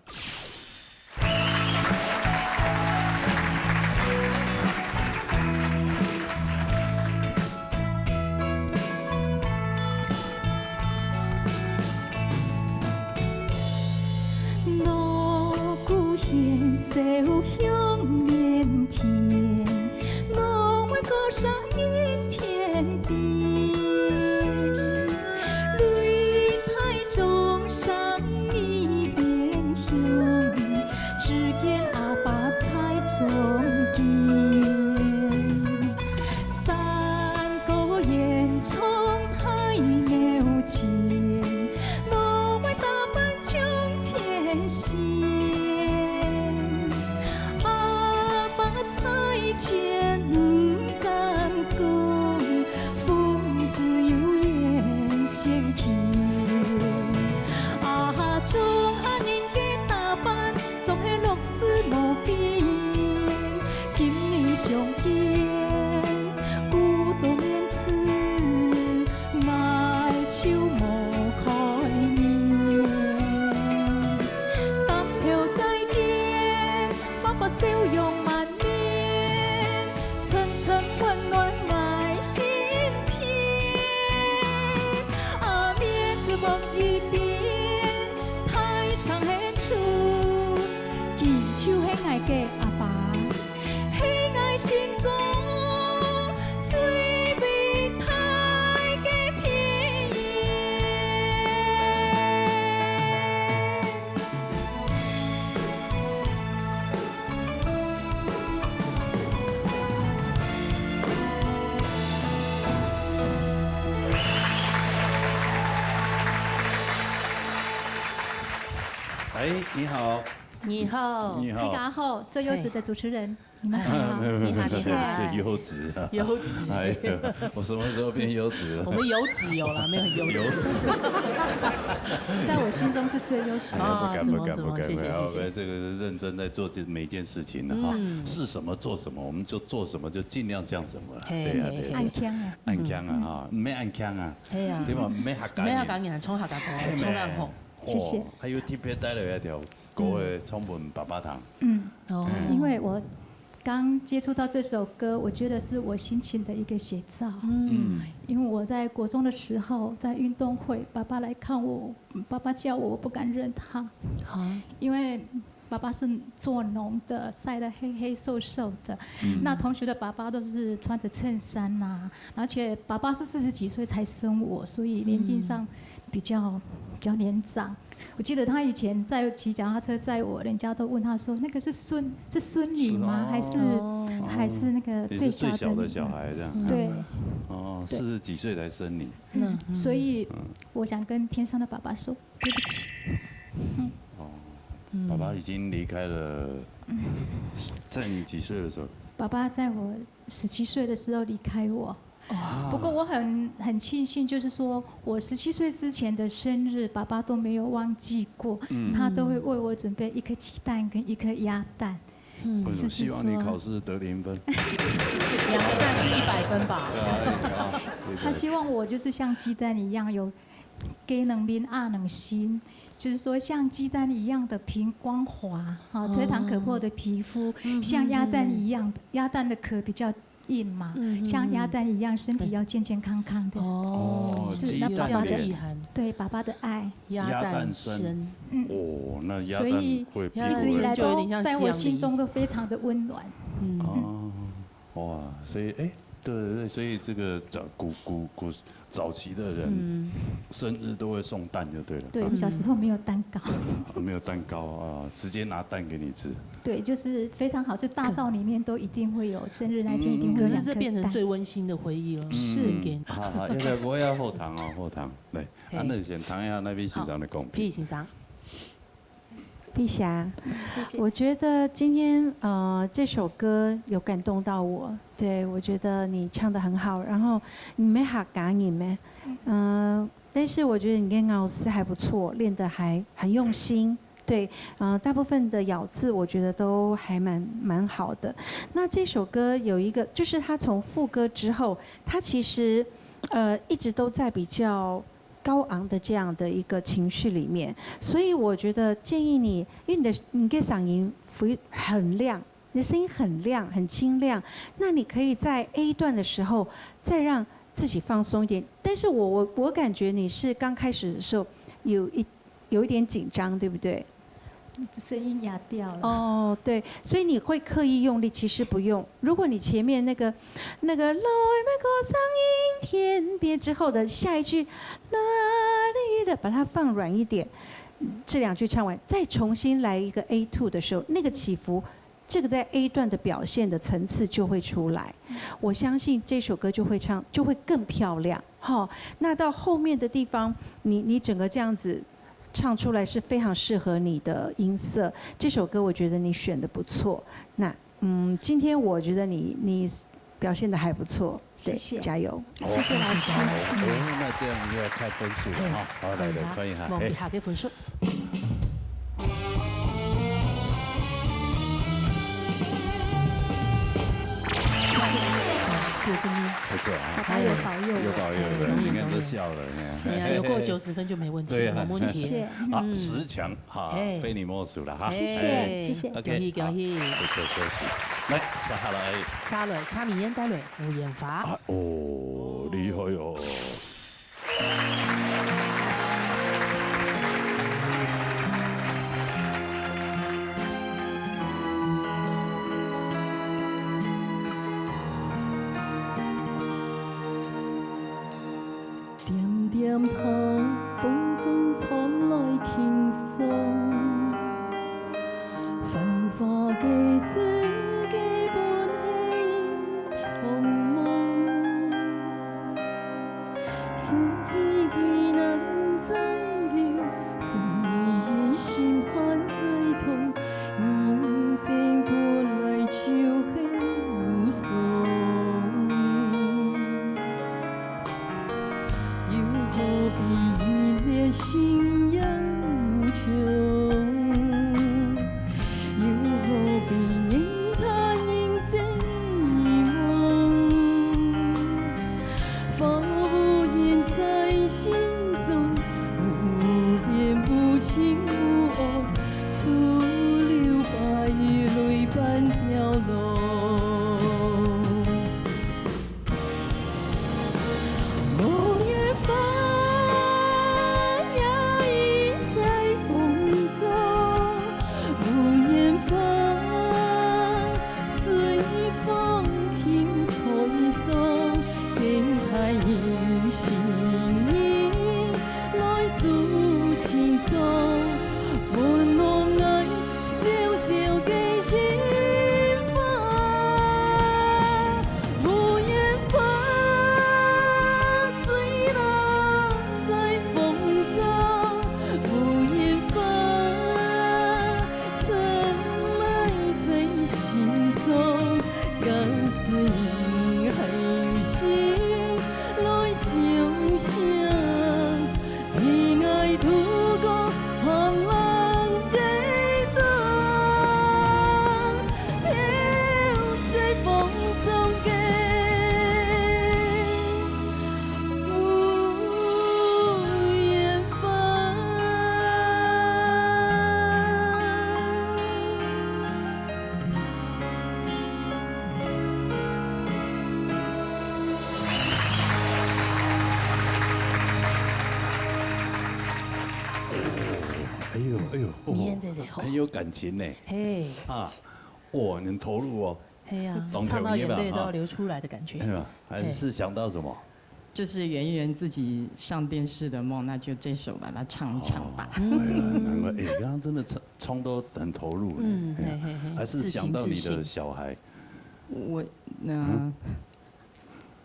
个阿爸，係𠊎心中最偉大个天。哎，你好。你好。你好。大家好，最优质的主持人，你们好吗？没有，没有，没有，谢谢。你好，你好。最优质啊。优质。哎呀，我什么时候变优质了？我们有质有啦，没有优质。有。在我心中是最优质的。哎呀，不敢，啊，不敢，什么，什么，不敢，谢谢，不敢。谢谢。OK，这个是认真在做这每一件事情的哈。嗯。是什么做什么，我们就做什么，就尽量像什么了。嘿，对呀，嘿，对呀。嘿。暗腔啊。暗腔啊，哈，没暗腔啊。嘿啊。对吧？没客家人。没客家人，从客家话，嘿，从客家话。谢谢。哦，还有特别带了一条歌，嗯。送分爸爸听。嗯。哦。因为我刚接触到这首歌，我觉得是我心情的一个写照。嗯。因为我在国中的时候，在运动会，爸爸来看我，爸爸叫我，我不敢认他。啊。因为爸爸是做农的，晒得黑黑瘦瘦的。嗯。那同学的爸爸都是穿着衬衫呐，而且爸爸是四十几岁才生我，所以年纪上比较，嗯。比较年长。我记得他以前在骑脚踏车载我，人家都问他说：“那个是孙，是孙女吗？是哦。还是，哦。还是那个最小的女儿？”也是最小的小孩这样。对。哦，对。四十几岁才生你。嗯。所以我想跟天上的爸爸说，对不起。哦，嗯。爸爸已经离开了，在你几岁的时候？爸爸在我十七岁的时候离开我。啊。不过我很，很庆幸，就是说我十七岁之前的生日，爸爸都没有忘记过，嗯。他都会为我准备一颗鸡蛋跟一颗鸭蛋。嗯。为什么？就是说，希望你考试得零分。两个蛋是一百分吧？对啊，对啊，对，对。他希望我就是像鸡蛋一样有鸡卵面鴨卵心，就是说像鸡蛋一样的平光滑，哈，哦。吹弹可破的皮肤，嗯，像鸭蛋一样，嗯，嗯。鸭蛋的壳比较硬嘛，嗯，嗯，像鸭蛋一样，嗯。身体要健健康康的。哦，哦，是，那爸爸的，鸡蛋脸。有这样的意涵。对，爸爸的爱。鸭蛋身。鸭蛋身。嗯。哦，那鸭蛋会比我，所以一直以来都在我心中都非常的温暖。嗯。哦。 哇，所以，哎，对，对，对，所以这个早，古，古，古，早期的人，嗯。生日都会送蛋就对了。对，我们小时候没有蛋糕。啊，没有蛋糕啊，直接拿蛋给你吃。对，就是非常好，就大灶里面都一定会有，生日那天一定会有两颗蛋。嗯。可是这变成最温馨的回忆了，是。真的。好，好，要不要，我要后堂哦，后堂，来，嘿。啊，那先谈一下那位先生的讲评。好，P先生。 碧霞，谢谢。我觉得今天，呃，这首歌有感动到我。对，我觉得你唱得很好，然后你没客家人咩？嗯。呃，但是我觉得你的咬字还不错，练得还很用心。对，呃，大部分的咬字我觉得都还蛮，蛮好的。那这首歌有一个，就是它从副歌之后，它其实，呃，一直都在比较 高昂的这样的一个情绪里面。所以我觉得建议你，因为你的，你的嗓音非，很亮，你的声音很亮，很清亮，那你可以在A段的时候再让自己放松一点。但是我，我，我感觉你是刚开始的时候有一，有一点紧张，对不对？ 声音哑掉了。哦，对，所以你会刻意用力，其实不用。如果你前面那个，那个落尾个声音天边之后的下一句，啦哩的，把它放软一点，这两句唱完，再重新来一个A two的时候，那个起伏，这个在A段的表现的层次就会出来。我相信这首歌就会唱，就会更漂亮。哈，那到后面的地方，你，你整个这样子唱出来是非常适合你的音色。这首歌我觉得你选得不错。那，嗯，今天我觉得你，你表现得还不错，对，谢谢。加油。谢谢老师。哦，那这样就要看分数了哈。好，来，来，看一下。望一下个分数。 九十分。不错啊。爸爸有保佑我。有保佑的，哎，你看都笑了，哎。是啊，有过九十分就没问题，对啊。没问题。谢谢。啊，嗯。十强，哈，哎。非你莫属了，哈。谢谢，哎。谢谢。OK，恭喜，恭喜。好，不错，恭喜。来，接下来。接下来，请美燕带来《无言花》。啊，哦，厉害哦。点头，风中传来轻松。繁华的世界本是匆忙，思绪已难再留，思念心还在痛，人生本来就很无常。 又何必依恋心也无穷？又何必念他人生一梦？花无言在心中，无边无尽无岸，徒留败泪半条龙。 无言花摇曳在风中，无言花随风轻吹送，等待有心人来诉情衷。 温暖爱小小个心花，无言花醉倒在风中，无言花沉埋在心中。假使你还有心来相惜， 你爱渡过寒冷的冬，飘在风中的无言花。 哎呦，哎呦，明贤姐姐吼，很有感情呢。嘿，啊，哇，你很投入哦。嘿呀，总唱到眼泪统一吧都要流出来的感觉。哎呀，还是想到什么？就是圆一圆自己上电视的梦，那就这首把它唱一唱吧。哎呀，难怪，哎，刚刚真的唱唱都很投入呢。嗯，哎呀嘿嘿嘿，还是想到你的至情至性。小孩。我那，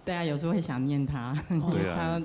对啊，有时候会想念他。对啊他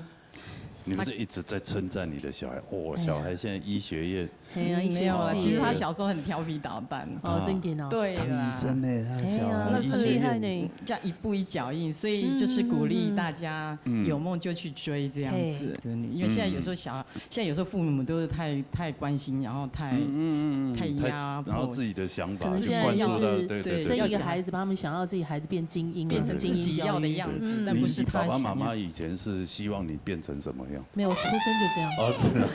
你不是一直在称赞你的小孩？哦，哎呀小孩现在医学院，嘿呀，一些没有啊，事其实他小时候很调皮捣蛋。哦，真的哦，对啦当医生呢，他小孩哎呀，那是医学院。很厉害呢。这样一步一脚印，所以就是鼓励大家嗯有梦就去追这样子。因为现在有时候小，现在有时候父母都是太太关心，然后太嗯嗯嗯嗯，太压迫然后自己的想法可能去灌输他，现在就是对对对生一个对，孩子，把他们想要自己孩子变精英，变成自己要的精英教育样子，嗯但不是你你爸爸他想要。妈妈以前是希望你变成什么样？没有出生就这样，哦，真的。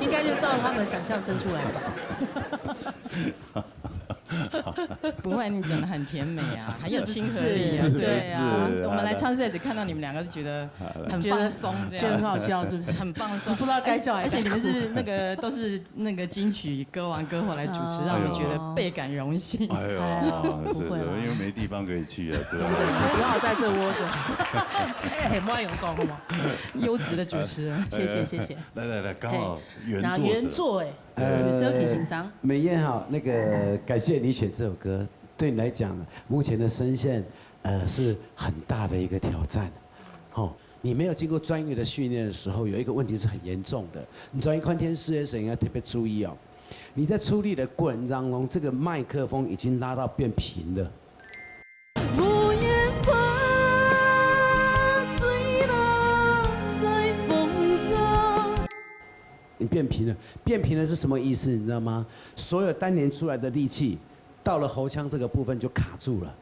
应该就照他们的想象生出来吧。不会，你讲的很甜美啊，很有亲和力啊。是是对啊，是我们来唱 set，看到你们两个就觉得很放松，这样觉得很好笑，是不是？很放松，不知道该笑还是而且你们是那个都是那个金曲歌王歌后来主持，哦让我们觉得倍感荣幸。哎呦，哎是是，不会啦因为没地方可以去啊，知道吗？只好在这窝着。哎，很会用功嘛。优质的主持人，谢谢谢谢。来来来，刚好原那作者原作哎，呃有时候挺欣赏。美燕哈，那个感谢你选这首歌，对你来讲，目前的声线呃是很大的一个挑战，吼。你没有经过专业的训练的时候，有一个问题是很严重的。你专业看电视的时候要特别注意哦。你在出力的过程当中，这个麦克风已经拉到变平了。无言花醉倒在风中。你变平了，变平了是什么意思？你知道吗？所有丹田出来的力气，到了喉腔这个部分就卡住了。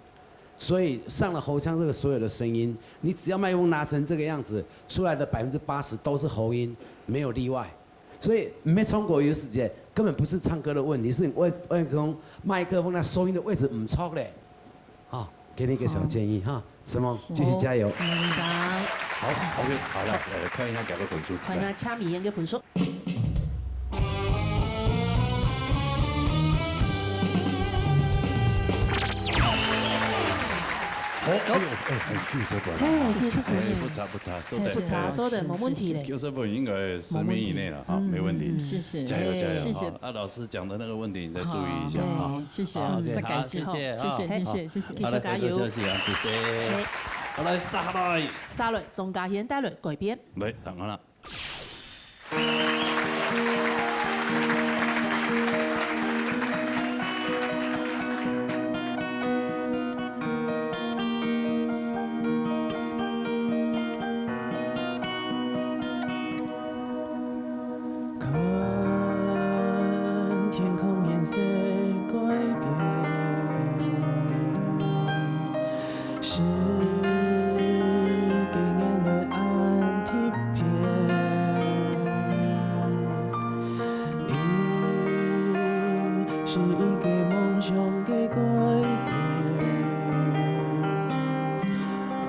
所以上了喉腔这个所有的声音，你只要麦克风拿成这个样子，出来的百分之八十都是喉音，没有例外。所以没唱过有时间根本不是唱歌的问题，是你麦麦克风麦克风那收音的位置唔错嘞。好，给你一个小建议哈，什么？继续加油。什么名字啊？好，OK，好了，来看一下大家分数。看一下虾米演个分数。哎呦，哎，哎，九十分了哈。哎，谢谢，哎，谢谢。不差，不差，做得，不差，哎，做得，没问题嘞。九十分应该十名以内了哈，没问题。嗯，谢谢，加油，加油，谢谢。哈。啊，老师讲的那个问题，你再注意一下哈。好，对，谢谢，好，OK，再改进哈。好，谢谢，谢谢，好，谢谢，谢谢。好，来，继续加油。再休息啊，谢谢。哎。好，来，下来。下来，鍾嘉煊带来改变。来，等好了。 看天空颜色改變，時間眼淚暗貼片。因為是一個夢想个改變。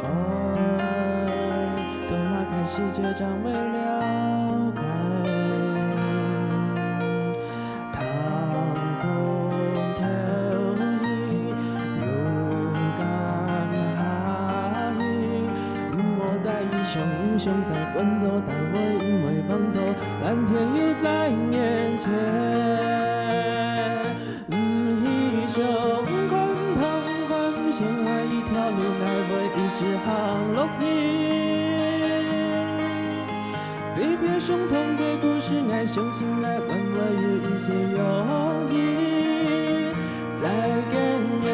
哦，到哪个時節正會了解？ 通通透氣，勇敢下去，毋好再異想，毋想再滾到大尾，毋會放到藍天又在眼前。毋去想，毋看，毋看，毋想愛一條路，愛會一直行落去。 離別傷痛个故事，𠊎相信𠊎還會有一些勇氣。再見面，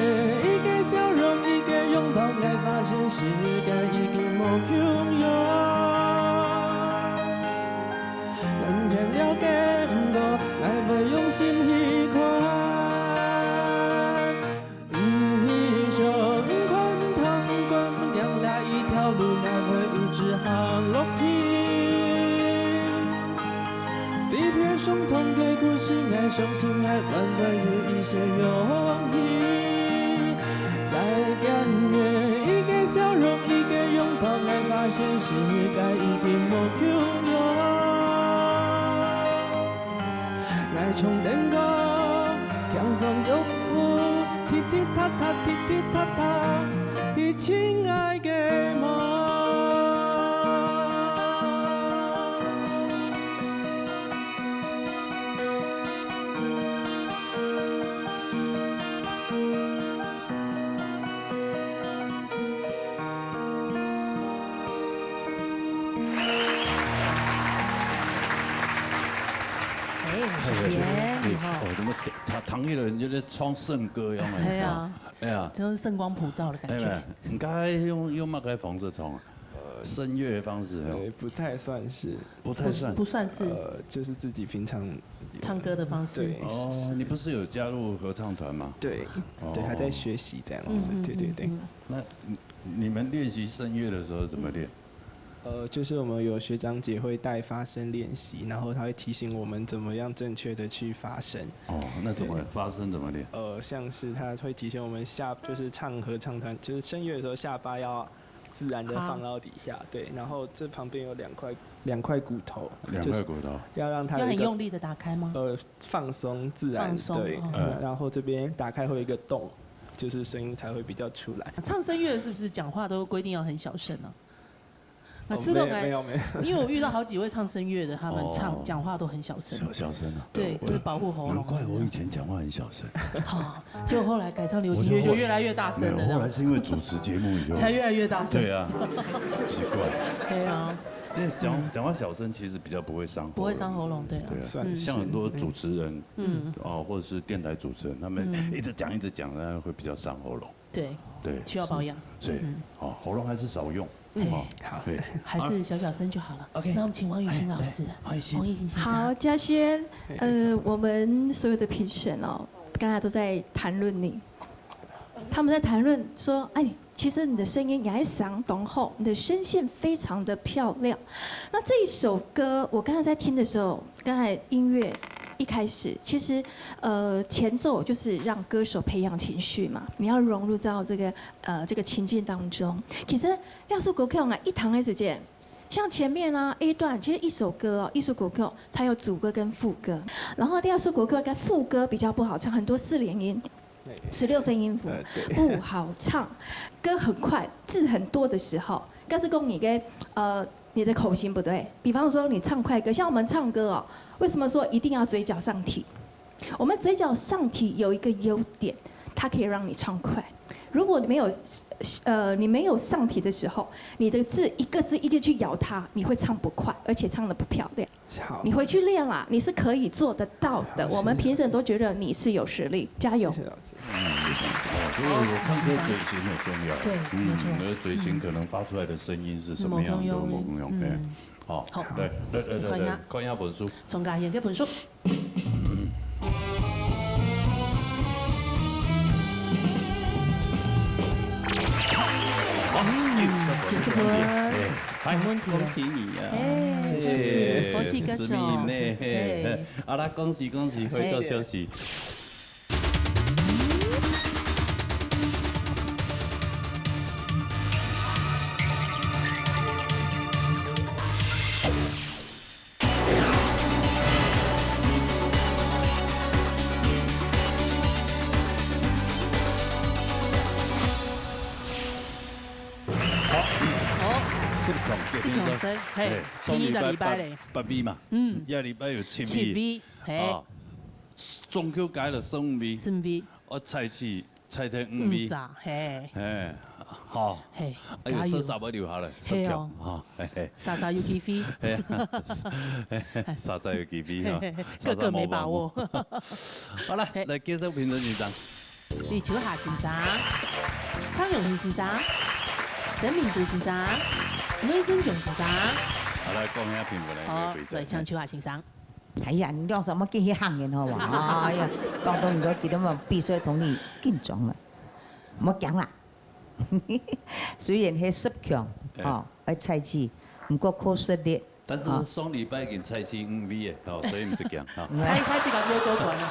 一個笑容，一個擁抱，𠊎發現世界已經無共樣。眼前了解，毋過𠊎會用心去看。 毋去想，毋看，毋聽，毋管，毋驚，這一條路，𠊎會一直行落去。離別傷痛个故事，𠊎相信𠊎還會有一些勇氣。再見面，一個笑容，一個擁抱，𠊎發現世界已經無共樣。 𠊎衝頂高，向上逐步，踢踢踏踏，踢踢踏踏，去親愛个夢。 哎，很甜，哎，哈。哦，怎麼唐，唐奕倫就在唱聖歌一樣的，哎呀，哎呀，就是聖光普照的感覺。哎，你剛才用，用麼个方式唱啊？呃，聲樂的方式，哦。呃，不太算是。不太算。不，不算是。呃，就是自己平常唱歌的方式。對。哦，你不是有加入合唱團嗎？對，哦。對，還在學習這樣子，嗯，嗯，對，對，對。嗯，嗯。那你，你們練習聲樂的時候怎麼練？ 呃，就是我們有學長姐會帶發聲練習，然後她會提醒我們怎麼樣正確地去發聲。哦，那怎麼發聲怎麼練？呃，像是她會提醒我們下，就是唱合唱團，就是聲樂的時候下巴要自然地放到底下，好。對，然後這旁邊有兩塊，兩塊骨頭，兩塊骨頭。就是要讓它有一個，要很用力地打開嗎？呃，放鬆自然，放鬆，對，哦。嗯。然後這邊打開會有一個洞，就是聲音才會比較出來。唱聲樂是不是講話都規定要很小聲呢？ 啊，哦，吃豆奶，沒有，沒有，沒有。因為我遇到好幾位唱聲樂的，他們唱，哦。講話都很小聲。小，小聲啊。對，對，我，就是保護喉嚨。難怪我以前講話很小聲。好，結果後來改唱流行樂就越來越大聲了，沒有，這樣。後來是因為主持節目以後。才越來越大聲。對啊，奇怪。對啊。因為講，嗯。講話小聲其實比較不會傷喉嚨。不會傷喉嚨，對啊。對啊，算是。像很多主持人，嗯。哦，或者是電台主持人，他們，嗯。一直講，一直講，那會比較傷喉嚨。 對，對，需要保養。所以，嗯。哦，喉咙還是少用，嗯。哦，好。對。還是小小聲就好了。OK。那我們請王雨欣老師，哎，哎，王雨欣先生。好，嘉軒，呃，我們所有的評審哦，剛才都在談論你，他們在談論說，哎，其實你的聲音也還相當好，你的聲線非常的漂亮。那這一首歌，我剛才在聽的時候， 剛才音樂一開始，其實，呃，前奏就是讓歌手培養情緒嘛，你要融入到這個，呃，這個情境當中。其實這首歌曲啊，一聽的時間，像前面啊，A段，其實一首歌哦，一首歌曲它有主歌跟副歌，然後這首歌曲的副歌比較不好唱，很多四連音。十六分音符，呃，对。不好唱。歌很快，字很多的时候，但是讲你的，呃，你的口型不对。比方说你唱快歌，像我们唱歌哦，为什么说一定要嘴角上提？我们嘴角上提有一个优点，它可以让你唱快。如果你没有，呃，你没有上提的时候，你的字一个字一个去咬它，你会唱不快，而且唱得不漂亮。好。你回去练啦，你是可以做得到的。好，我们评审都觉得你是有实力，加油。谢谢老师。谢谢老师。哦，所以唱歌嘴型很重要。对，嗯，没错。那嘴型可能发出来的声音是什么样的，嗯。不同样的。不同样，嗯。对。好。好，来，来，来，来，看一下。来，看一下分数。张嘉贤个分数。好，嗯，九十分。九十分。哎，恭喜你啊。哎，谢谢。谢谢。佛系歌手。十名呢，嘿。哎。好啦，恭喜恭喜，回到休息。 好，十強，十強生，嘿，嘿，上禮拜八，第二隻禮拜咧。八位嘛，嗯。這禮拜有七位。七位，嘿。啊，總共加了十五位。十五位。哦，蔡徐 蔡徐五位。五儕，嘿。嘿，好。嘿，哎喲，加油。煞煞要留下來，嘿哦。十強，哈，嘿嘿。煞煞有機會。嘿，煞煞有機會哈，嘿嘿嘿，煞煞無把握。個個沒把握。好了，嘿。來介紹評審先生。李秋霞先生、蔡永興先生、沈明珠先生、魏生炯先生。好，來講一下評分的一個規則。好，來，請秋霞先生。 哎呀，你兩儕莫緊去喊人好無？哎呀，講到你都記得嘛，比賽同你緊張了，莫驚啦。雖然係十強，哎。吼，愛蔡徐，毋過靠實力，但是吼。上禮拜已經蔡徐五位了，吼，所以毋使驚，吼。蔡，蔡徐个就過關了。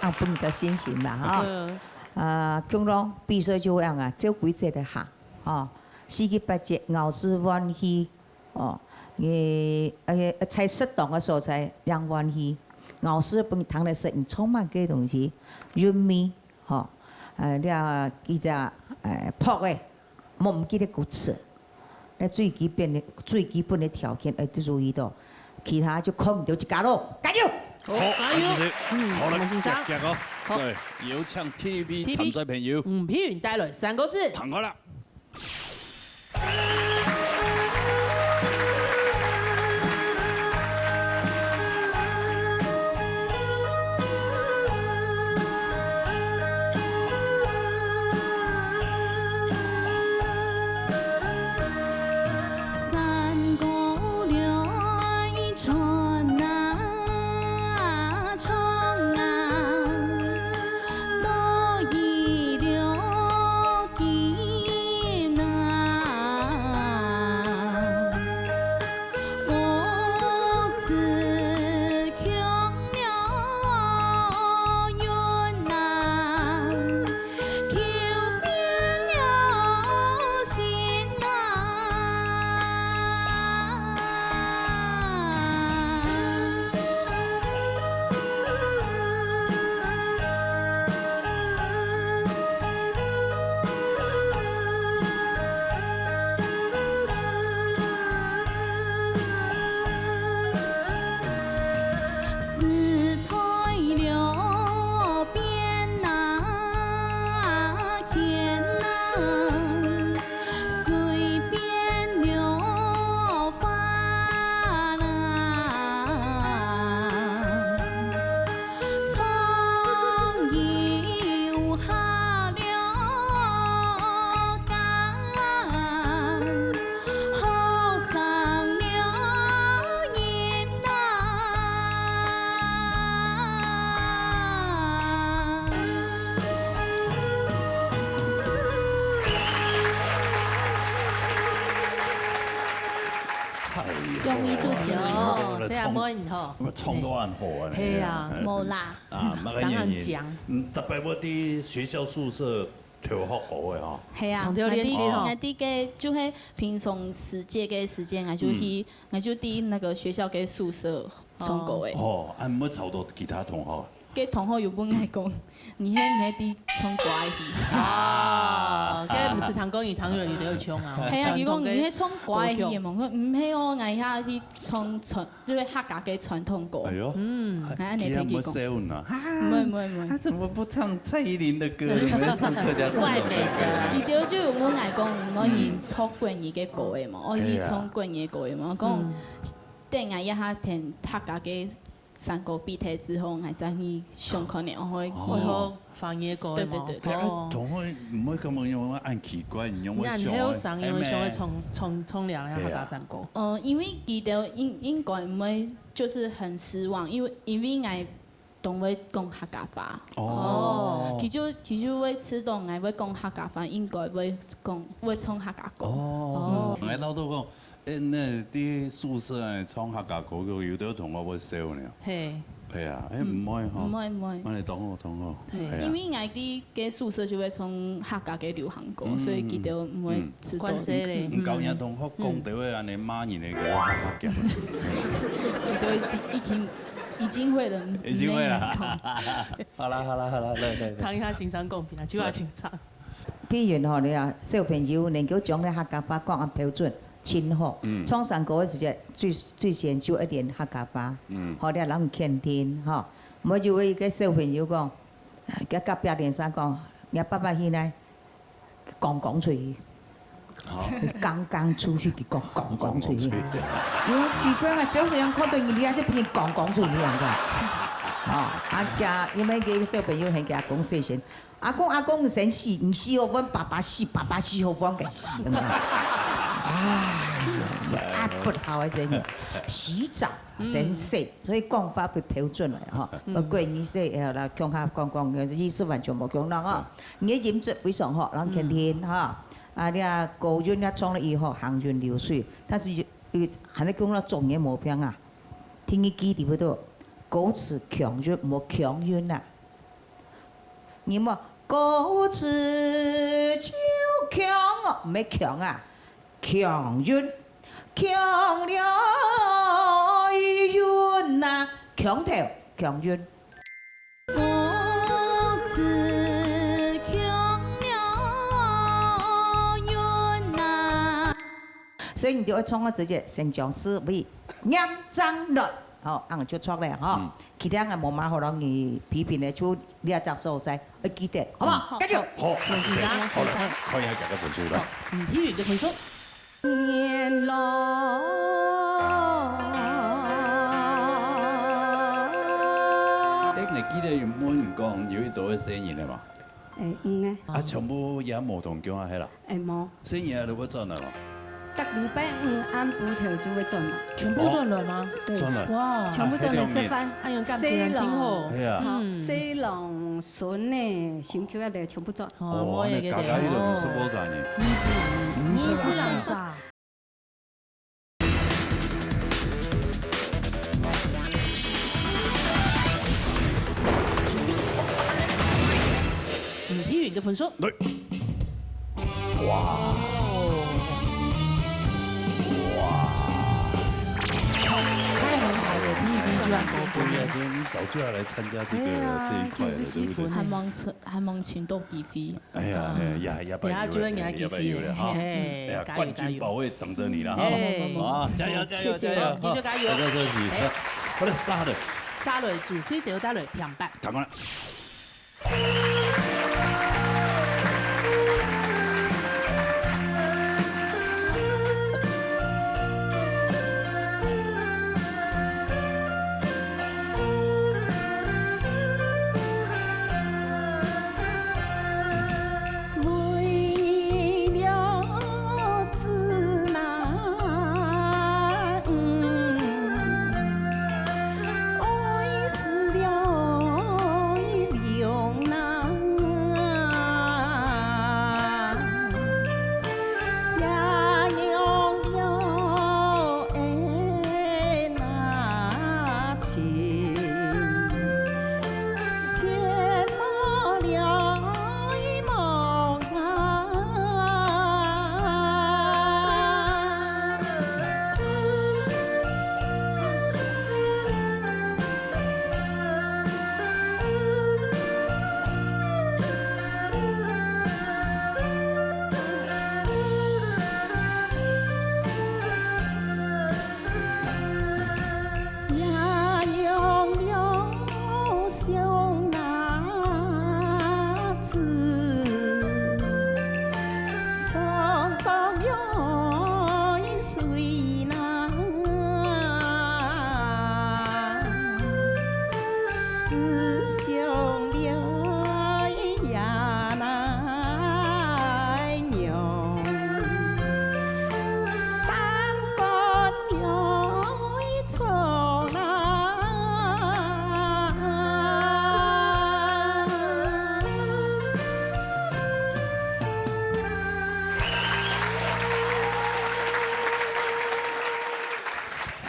啊，分你个信心啦，吼。嗯。啊，共樣比賽就恁樣啊，照規則个行，吼，四季八節，咬字換氣， 哦，你，呃，在適當个所在，讓歡喜。咬字分你聽來食，你充滿个東西，韻味，吼，呃，了，佢只，呃，拍个，莫毋記得歌詞。那最基本个，最基本个條件，愛注意到，其他就看毋到自家咯。加油！好，加油！嗯，好了，什麼先生？加油！好。對，有請T V T V參賽朋友。吳品雲帶來三個字。聽好了。 山歌來傳啊，唱啊， 多一兩金啊，歌詞強了韻啊，求變了心啊。 時代了變啊，變啊， 隨變了化啦，唱又下了家，好生了音啦。 哎呀，容易做事哦，哇，這也無人吼。唱到恁好啊，係啊。哎呀，無啦。啊，麼个原因？聲很強。嗯，逐擺我佇學校宿舍頭學好个吼。係啊，常常練習吼。𠊎知，𠊎知个就係平常時節个時間，𠊎就去，嗯。𠊎就佇那個學校个宿舍唱歌个。哦，啊，毋會吵到其他同學啊？該同學又問𠊎講，你係毋係在唱歌仔戲？啊，該毋係唱歌仔戲，當然有得唱啊。係啊，佢講你係唱歌仔戲个無？我講毋係哦，𠊎這下去唱傳，就係客家个傳統歌。哎喲，嗯，哎，恁樣佢還會笑呢。毋會毋會毋會，他怎麼不唱蔡依林的歌？怎麼要唱客家傳統的歌？怪美的。佢兜就有問𠊎講，你愛去唱國語个歌仔無？愛去唱國語个歌仔無？講，等𠊎這下聽客家个 山歌比賽之後，𠊎再去想看呢，我會，哦。會好華語个歌个嘛。對對對對。哎，哦。同學毋會感覺有恁奇怪，你有無想啊？然後上有想要唱，唱，唱兩下客家山歌。呃，因為佢兜應，應該毋會就是很失望，因為，因為𠊎當會講客家話。哦。佢就，佢就會知道𠊎會講客家話，應該會講，會唱客家歌。哦，𠊎老豆講， 欸，該在宿舍啊，唱客家歌曲，有兜同學會笑呢。嘿。係啊，欸，毋會吼。毋會，毋會。恁樣當好，當好。嘿。係啊。因為𠊎在該宿舍就會唱客家个流行歌，嗯，所以佢兜毋會知道。嗯。關係咧。毋過有同學講，嗯，就會恁樣罵人个，客家腔。佢兜已經，已經，已經會了，已經會了。毋免講。好啦，好啦，好啦，來，來，來。聽一下先生講，聽一下先生。 譬如吼，你啊，小朋友能夠將你客家話講啊標準，真好。嗯。唱山歌个時節，最，最先就一點客家話，嗯，好，你人肯定，吼。無有一個小朋友講，佢隔壁鄰舍講，若爸爸去呢，講講出去。好。剛剛出去，佢講講講出去。講講出去。因為奇怪啊，只要係人看到你，你還係不能講講出去啊，係吧？哦，啊，佢，因為該個小朋友喊佢阿公細聲， 阿公，阿公，你先死，你死好，阮爸爸死，爸爸死好，阮个死，有沒有？哎，啊，不好个聲音，死早先死，所以講話會標準來吼。嗯。不過你說，哎呀，啦，共下講講，意思完全無共樣啊。你个音質非常好，人肯定哈。啊，你啊，高音也唱了以後，行雲流水，但是有，有，還在講到中年毛病啊，聽你記得不對？歌詞強音，無強音啊。 你莫歌詞就強哦，毋係強啊，強韻，強了韻啊，強調，強韻。歌詞強了韻啊。所以你就愛唱到這個先將思維念正來，好，恁樣就著了哈。嗯。 其他个無麼好讓你批評个，就這隻所在，愛記得，好不好？嗯，好，加油！好，好，先生，好，先生。看一下大家分數來。好，嗯，批評个分數。年老。哎，你記得有問講有幾多个細人个嘛？ 欸，有欸。啊，全部也無同鄉啊，係啦。欸，無。細人仔都會轉來無？逐禮拜五暗晡頭就會轉來。全部轉來嗎？對。轉來。哇。全部轉來食飯。哎喲，感情很親厚。係啊。嗯。細人、孫仔、心臼仔都全部轉。哦，哦，那加加起來五十個人呢。嗯，嗯，嗯。你是哪一個？ 嗯，批評个分數。來。哇。哇。開紅牌的，你已經居然高分了。對呀，你早就要來參加這個，哎呀，這一塊了，就是吸粉。對不對？還吂成，還吂成到機會。 哎呀，哎呀，也，也不要有了，也就會贏，也不要有了哈。嘿，哎呀，加油，冠軍寶位等著你了哈。加油，加油，加油！好，繼續加油。大家休息。哎。好了，沙的。沙雷煮水餃帶來平板。看過來。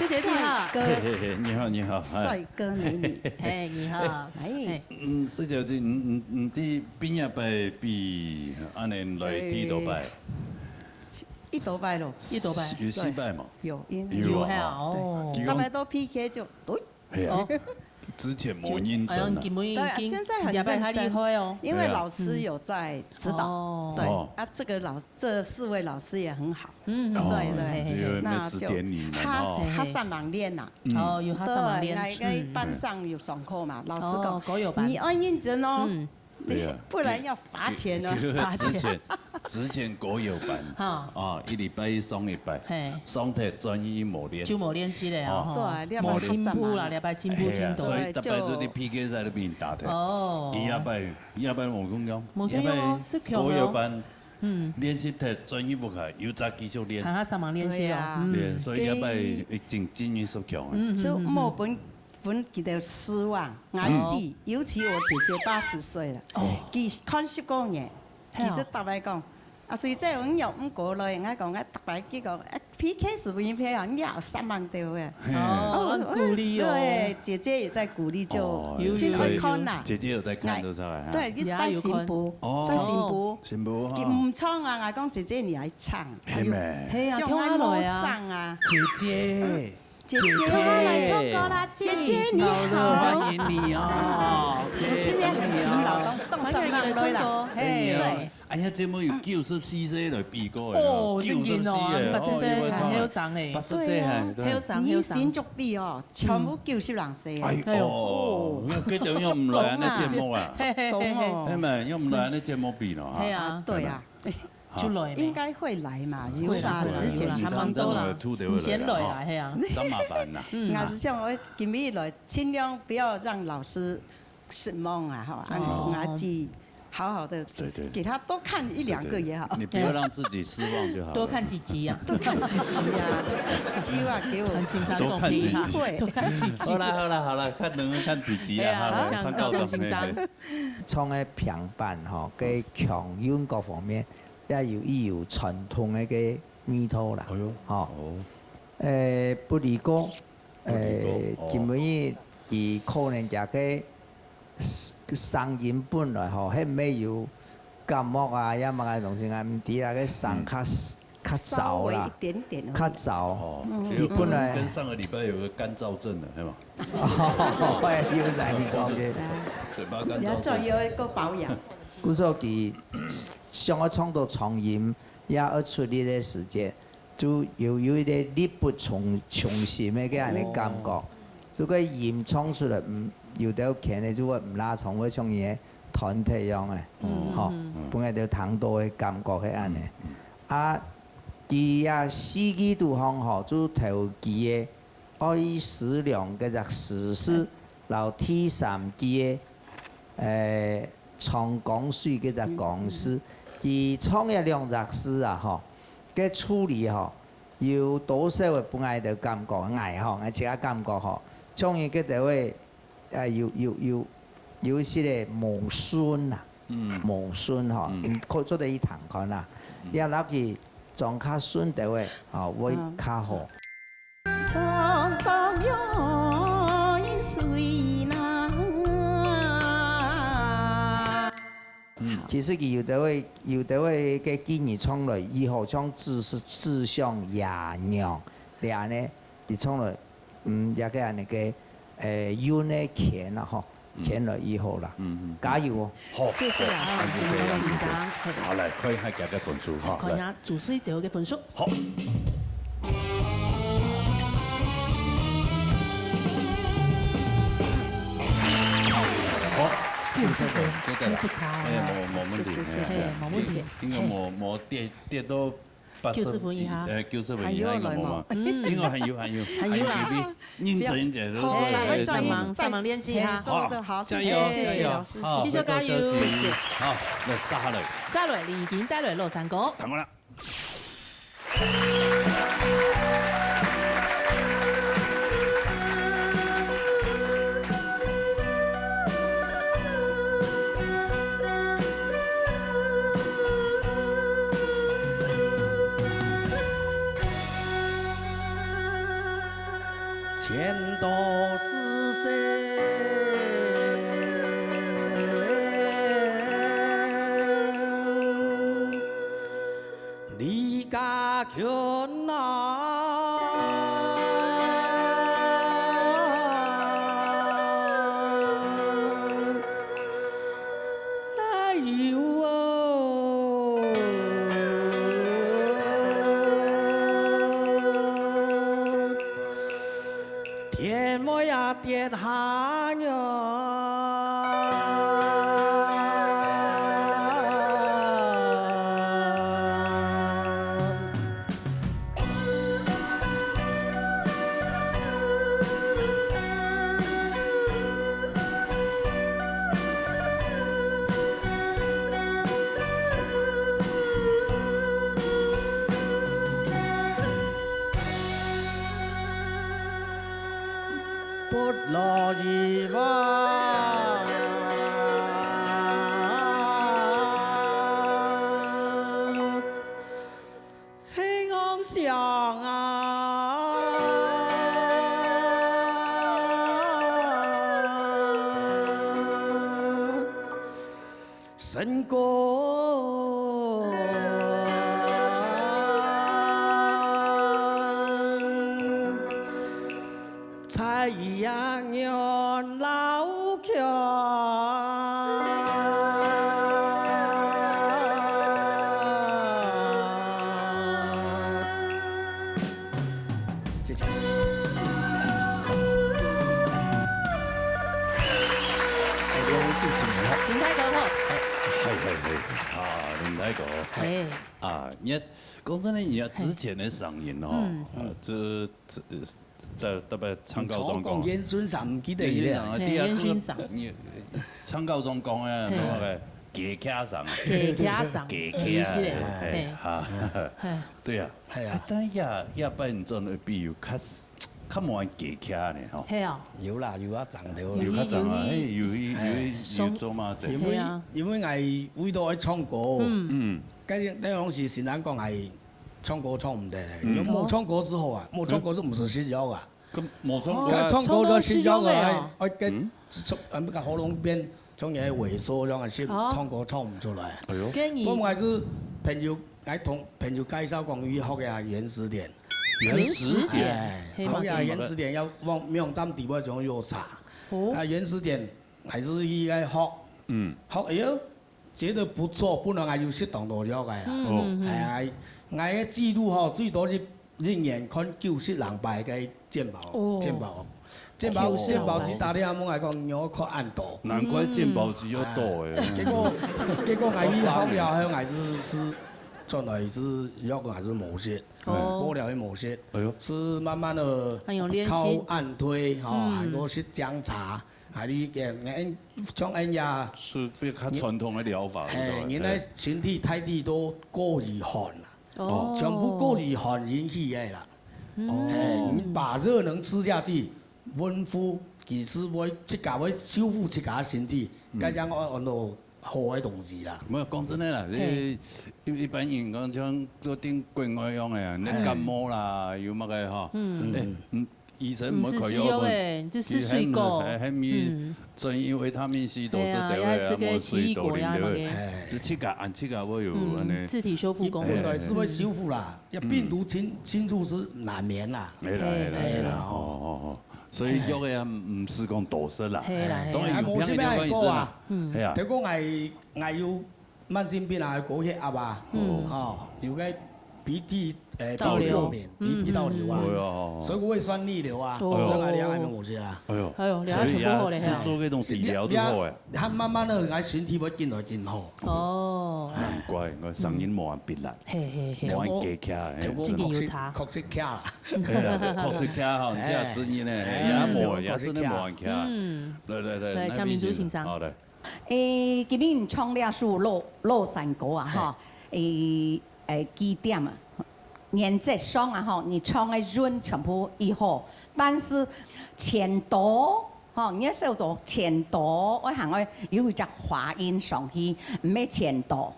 姐姐你好。帥哥，嘿，嘿，嘿，你好，你好，哎。帥哥美女。嘿，你好。哎。嘿。嗯，細姐姐，你，你，你第，邊一擺比恁樣來第幾擺？哎，一多擺咯。一多擺。有四擺嘛？有，有，有啊，有啊，哦。對，大家都P K就，對。係啊。哦。之前無認真啊。就，哎呀，今晡日已經，對啊，現在很認真，也擺較厲害哦。因為老師有在指導。對啊。哦。對，哦。啊，這個老，這四位老師也很好。 嗯，哦，對，對，有人在指點你們，那就他，哦。他上網練啦。嗯。哦，有他上網練。對，那個班上有上課嘛，嗯。老師講，哦，國語班。你要認真哦，嗯。對啊。不然要罰錢哦。其實罰錢。之前，之前國語班，哈。啊，一禮拜一上一擺，嘿。上忒轉去無練。就無練習了，哦。吼。對，你要無練。無進步啦，你要進步真多。嘿啊，所以逐擺就你P K賽都比你打忒。哦。一下擺，一下擺我跟你講，無聽哦，一下擺國語班，失控哦。 嗯。練習忒，轉去屋下，又再繼續練。哈哈，上網練習哦。對啊。嗯。對，所以這擺已經進入十強了。嗯，嗯，嗯，嗯。就莫分，分佢兜失望。𠊎知，嗯。尤其我姐姐八十歲了，哦。佢看十過年，係哦。其實坦白講，啊，所以這種有毋過來，𠊎講，𠊎逐擺佢講，哎，P K係毋係P K啊？你也有三萬多个。嘿。哦，哦，很鼓勵哦。對，姐姐也在鼓勵，就哦，有，有，有，有。去看啦。姐姐有在看，哎，對不對？對，佢在新埔，哦。在新埔。 新埔哈。佢毋唱啊，𠊎講：「姐姐，你來唱。」係咩？係啊，就愛摸上啊。姐姐，姐姐，姐姐，來唱歌啦，姐姐，你好。老樂歡迎你哦。今天很勤勞，都，都上班來了。歡迎你來唱歌。嘿。對。哎呀，節目有九十四歲來比過的哦。哦，九十四歲，正經哦，八十歲，哦，還後生嘞。八十歲還，對。後生，後生。你新竹比哦，全部九十零歲啊。哎，哎呦。哦，那這種用毋來恁樣節目啊。嘿，嘿，嘿，嘿。懂哦。係咩？用毋來恁樣節目比了哈。係啊。啊，對啊。 好。就來咩？應該會來嘛，有啦，會啦，會啦，有啦，差不多啦。你先來啦，係啊。怎麼辦呢？嗯。𠊎係想，𠊎今日來，盡量不要讓老師失望啊，吼，啊，哦。𠊎自己好好地，對，對。給他多看一兩個也好。對，對，對。你不要讓自己失望就好了。多看幾集啊。多看幾集啊，希望給我多看幾集。機會。多看幾集。好啦，好啦，好啦，看能不能看幾集啊，哎呀，好啦，好，參考一下。嘿，嘿。 唱个平板吼，个腔韻各方面，也有，也有傳統个，个味道啦。哎喲，吼。哦。呃，不離歌，不離歌，呃，哦。今晡日佢可能佢个聲，聲音本來吼，還沒有感冒啊，也麼个東西啊，毋知啊，个聲較，嗯。較燥啦，稍微一點點而已。較燥。哦，嗯。佢本來跟上個禮拜有個乾燥症的，係嘛？ 哦，有在你講个。嘴巴乾燥症。你要做，要一個保養。故所佢想要創作長音，也要出力个時節，就有，有一個力不從，從心个，个恁樣感覺。哦。就个音唱出來，嗯，有兜牽个就會毋拉長，會像人个團體樣个，嗯。吼，嗯。本來就聽到个感覺係恁樣。嗯。啊，佢也四季都好吼，就頭幾个 愛思量个隻思字，摎第三句个，呃，長江水个隻江字，佢唱這兩隻字啊，吼，个處理吼，有多少个分𠊎兜感覺，𠊎吼，𠊎自家感覺吼，像佢个兜个，呃，有，有，有，有一些个無順啊，嗯。無順吼，嗯。嗯，可以做得去聽看啊，嗯。也摎佢裝較順兜个，吼，會較好。嗯。 嗯。其實佢有兜个，有兜个个句兒唱來，佢好像只是，只像爺娘，這呢，佢唱來，嗯，這个恁樣个，呃，韻个牽啊，吼。 牽了以後啦。嗯，嗯。加油哦。好，謝謝老師，好，謝謝，謝謝。謝謝。好，來，看一下佢个分數哈，看一下，來。主持一節个分數。好。好，九十分，做得了。不差哦。哎，無，無問題，是，是，是，哎，是，無問題。應該無，無跌，跌到 八十分以下。九十分以下。呃，九十分以下應該無嘛。還有來無？嗯。應該還有，還有。還有啦。還有機會，認真一點，好，對不對？哎，上網，上網練習哈。嘿，做得好，好，加油，謝謝，謝謝，加油。謝謝老師，好，謝謝。繼續加油。謝謝。好，來，續下來。續下來，李怡婷帶來《老山歌》。等我啦。前途似水，离家近啊。 哪有哦？天妹啊，跌下娘。 不落一望。 很安详啊。 成功。在一样元老桥。 谢谢。哎，刘文静姐，你好。林泰哥好。嘿，嘿，嘿，啊，林泰哥。哎。啊，你看，講真的，你看之前的嗓音哦，嗯。呃，這，這，特，特別唱高中講。你唱講煙燻嗓，毋記得了。煙燻嗓啊，嘿，對啊，煙燻嗓。這個，你唱高中講啊，嘿。那個，給卡嗓。給卡嗓。給卡，哎，是的，嘿，嘿，嘿。哈。嘿。對啊。 係啊。啊，但也，也擺你轉去比有較，較無恁加徛呢，吼。係哦。有啦，有啊，長頭啦。有較長啊，有，有，嘿，有，有，有，鬆。有做嘛，這。因為，係啊。因為𠊎為到愛唱歌，嗯。嗯。該，該東西先生講𠊎唱歌唱毋得，嗯。因為無唱歌之後啊，無唱歌就毋使食藥啊。嗯。該無唱歌啊。該唱歌就食藥啊，唱歌食藥个哦。愛，愛跟，嗯。唱，啊，那個喉嚨邊 像个萎縮，像个是哦。唱歌唱毋出來。哎喲。建議。我還是朋友，𠊎同朋友介紹講去學个原始點。原始點。哎，係嘛，學个原始點要網，網站底背總有查。哦。啊，原始點還是去該學，嗯。學，哎喲，覺得不錯，本來𠊎有適當多了解啊。嗯，嗯，嗯。哎，𠊎个記錄吼，最多一，一年看九十零擺个 健保，哦。健保，健保，九十零擺。健保局打電話問𠊎講，你有看恁多？難怪健保局有多誒。哎，結果，結果𠊎去學了後，𠊎是，是，轉來是藥還是無食，哦。無了也無食，哎喲。是慢慢的，還有練習。靠按推，吼，嗯。還有食薑茶，還有一點，嗯，像恁樣。是比較傳統的療法，嘿，是吧？原來身體大體都過於寒了。 哦。全部過於寒引起个啦。嗯。哎，你把熱能吃下去，溫敷，其實會自家會修復自家身體，嗯。該樣安，安到好个東西啦。無，講真个啦，嘿。你一，一般人講像做定國外樣个啊，你感冒啦，有麼个吼，嗯。哎，嗯， 醫生毋會開藥分。嗯，是食藥誒，這是水果。其實還，還，還有，嗯。專業維他命C都是對不對？嘿啊，也食个奇異果呀，無水果，對不對？麼个。哎。這自家，按自家會有嗯，按呢。自體修復功能。本來是會修復啦，嗯。要病毒侵，侵入是難免啦。哎啦，哎啦，哎啦，哎啦，哦，哦，哦，哦。所以藥个啊，毋使講多食啦。嘿啦，嘿啦。當然有病一定愛醫生啦。嗯。係啊。就講𠊎，𠊎有 慢性病啊，高血壓啊，嗯。吼，有个鼻涕，誒，倒流。過敏，鼻涕倒流啊，嗯，嗯，嗯。哎喲。所以胃酸逆流啊，哦。所以𠊎兩个都無食啊。哎喲。哎喲，兩个全部好了，所以也係做這種治療就好誒。這，這，慢慢的，𠊎身體會緊來緊好。哦。難怪，𠊎聲音無恁鼻爛，嘿，嘿，嘿。無恁低卡，嘿。這個確實，這個有差。確實卡啦。哎呀，確實卡吼，你這樣聲音呢，哎。也無，嗯。也真的無恁卡。嗯。來，來，來，來，蔡明珠先生。好，來。 誒，今日你唱這首老，老山歌啊，吼，誒，誒，幾點啊？原則上啊，吼，你唱个韻全部已好，但是前途，吼，你愛曉做前途，愛行愛有一隻滑音上去，毋係前途，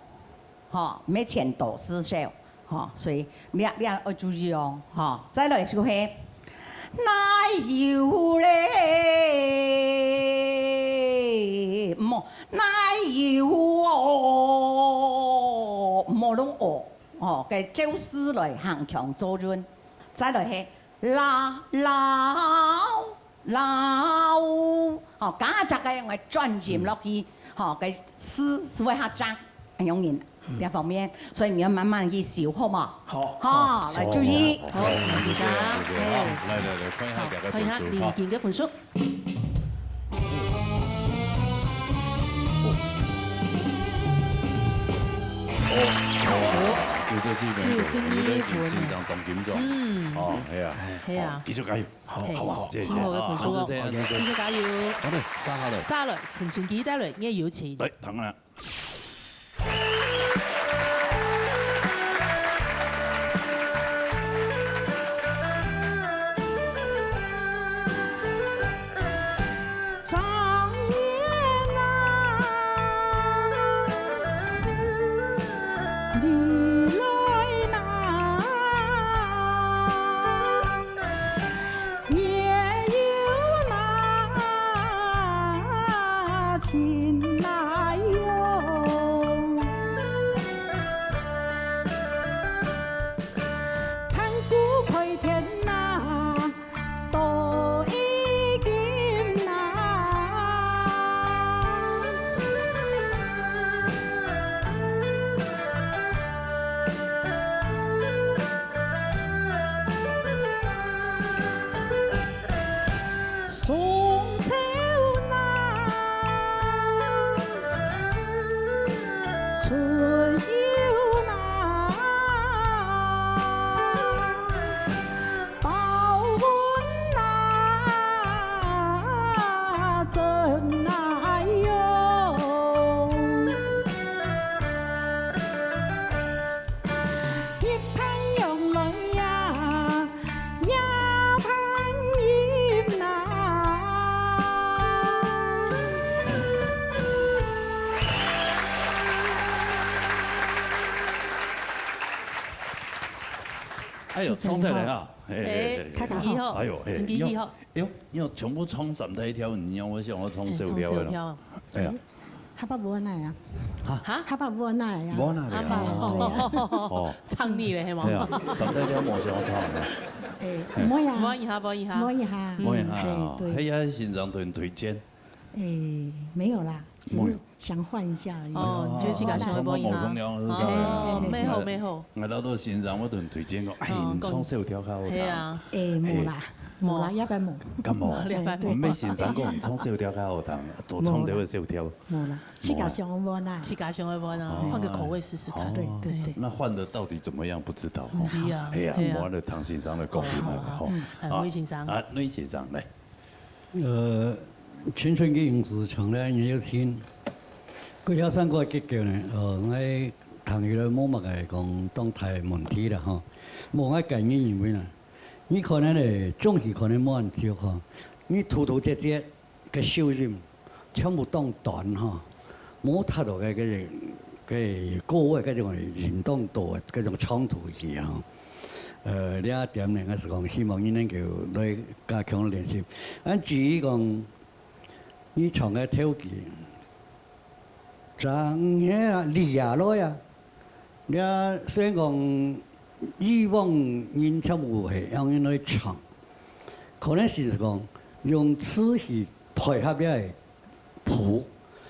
吼，毋係前途，係少，吼，所以這，這愛注意哦，吼。再來就係哪有咧？莫，哪有哦？莫弄哦，哦，个就是來行腔做韻。再來係啦，啦，啦，哦，加隻个用个轉音落去，吼，个字就會較正，恁樣形。 這方面，所以你要慢慢去修，好嗎？好，好，好，來注意。好，好，好，好，謝謝，謝謝，好，哎。來，來，來，看一下大家分數，好，看一下林金个分數。哈。哦，哦，九十二分，九十二分。有點緊張，當緊張。嗯。哦，係啊。係啊。好，繼續加油。好，嘿，好不好？真好个分數哦。好，謝謝，謝謝。繼續加油。好的，續下來。續下來，陳春輝帶來，你个有請。來，當然。 哎喲，創太太啊，嘿，嘿，嘿，嘿，太太好。哎喲，嘿，成績好。哎喲，你有全部創三大調，你讓我想要創小調的了。哎，創小調。哎呀。 哈巴無奈啊。哈？哈巴無奈啊。無奈啊。哈巴哦。唱膩了，係無？對啊，三大調無想要唱啊。哎，無呀。無一下，無一下。無一下。無一下啊，嘿，對。嘿，呀，先生對你推薦。哎，沒有啦，只是想換一下而已。哦，你就去給他想換一下。哦，無朋友，是吧？哦，沒有，沒有。 𠊎恅著先生，𠊎同推薦講，哎，哦，你唱小調較好聽。係啊。哎，無啦，無啦，這擺無。敢無？這擺無。毋係先生講你唱小調較好聽，多唱點仔小調。無啦，自家想愛換啊。自家想愛換啊，哦。換個口味試試看。哦。對，對，對。那換得到底怎麼樣，不知道。毋知啊。哎呀，係啊。無得聽先生个講法啦，吼。好，好，好。嗯，啊，魏先生。啊，魏先生，來。 呃，青春个影子唱了你有心。過後唱歌个結局呢，呃，𠊎聽起來無麼个講當大問題啦吼。無，𠊎個人認為啦，你可能呢，中戲可能無恁少吼，你突突切切个收音，全部當短吼，無太多个个个歌个該種音當多个該種衝突戲吼。 呃，這一點呢，𠊎係講希望你能夠來加強練習。啊至於講，你唱个頭句，正係啊，你也來啊。這雖然講以往人全部係用恁來唱，可能係講用詞去配合這个 譜，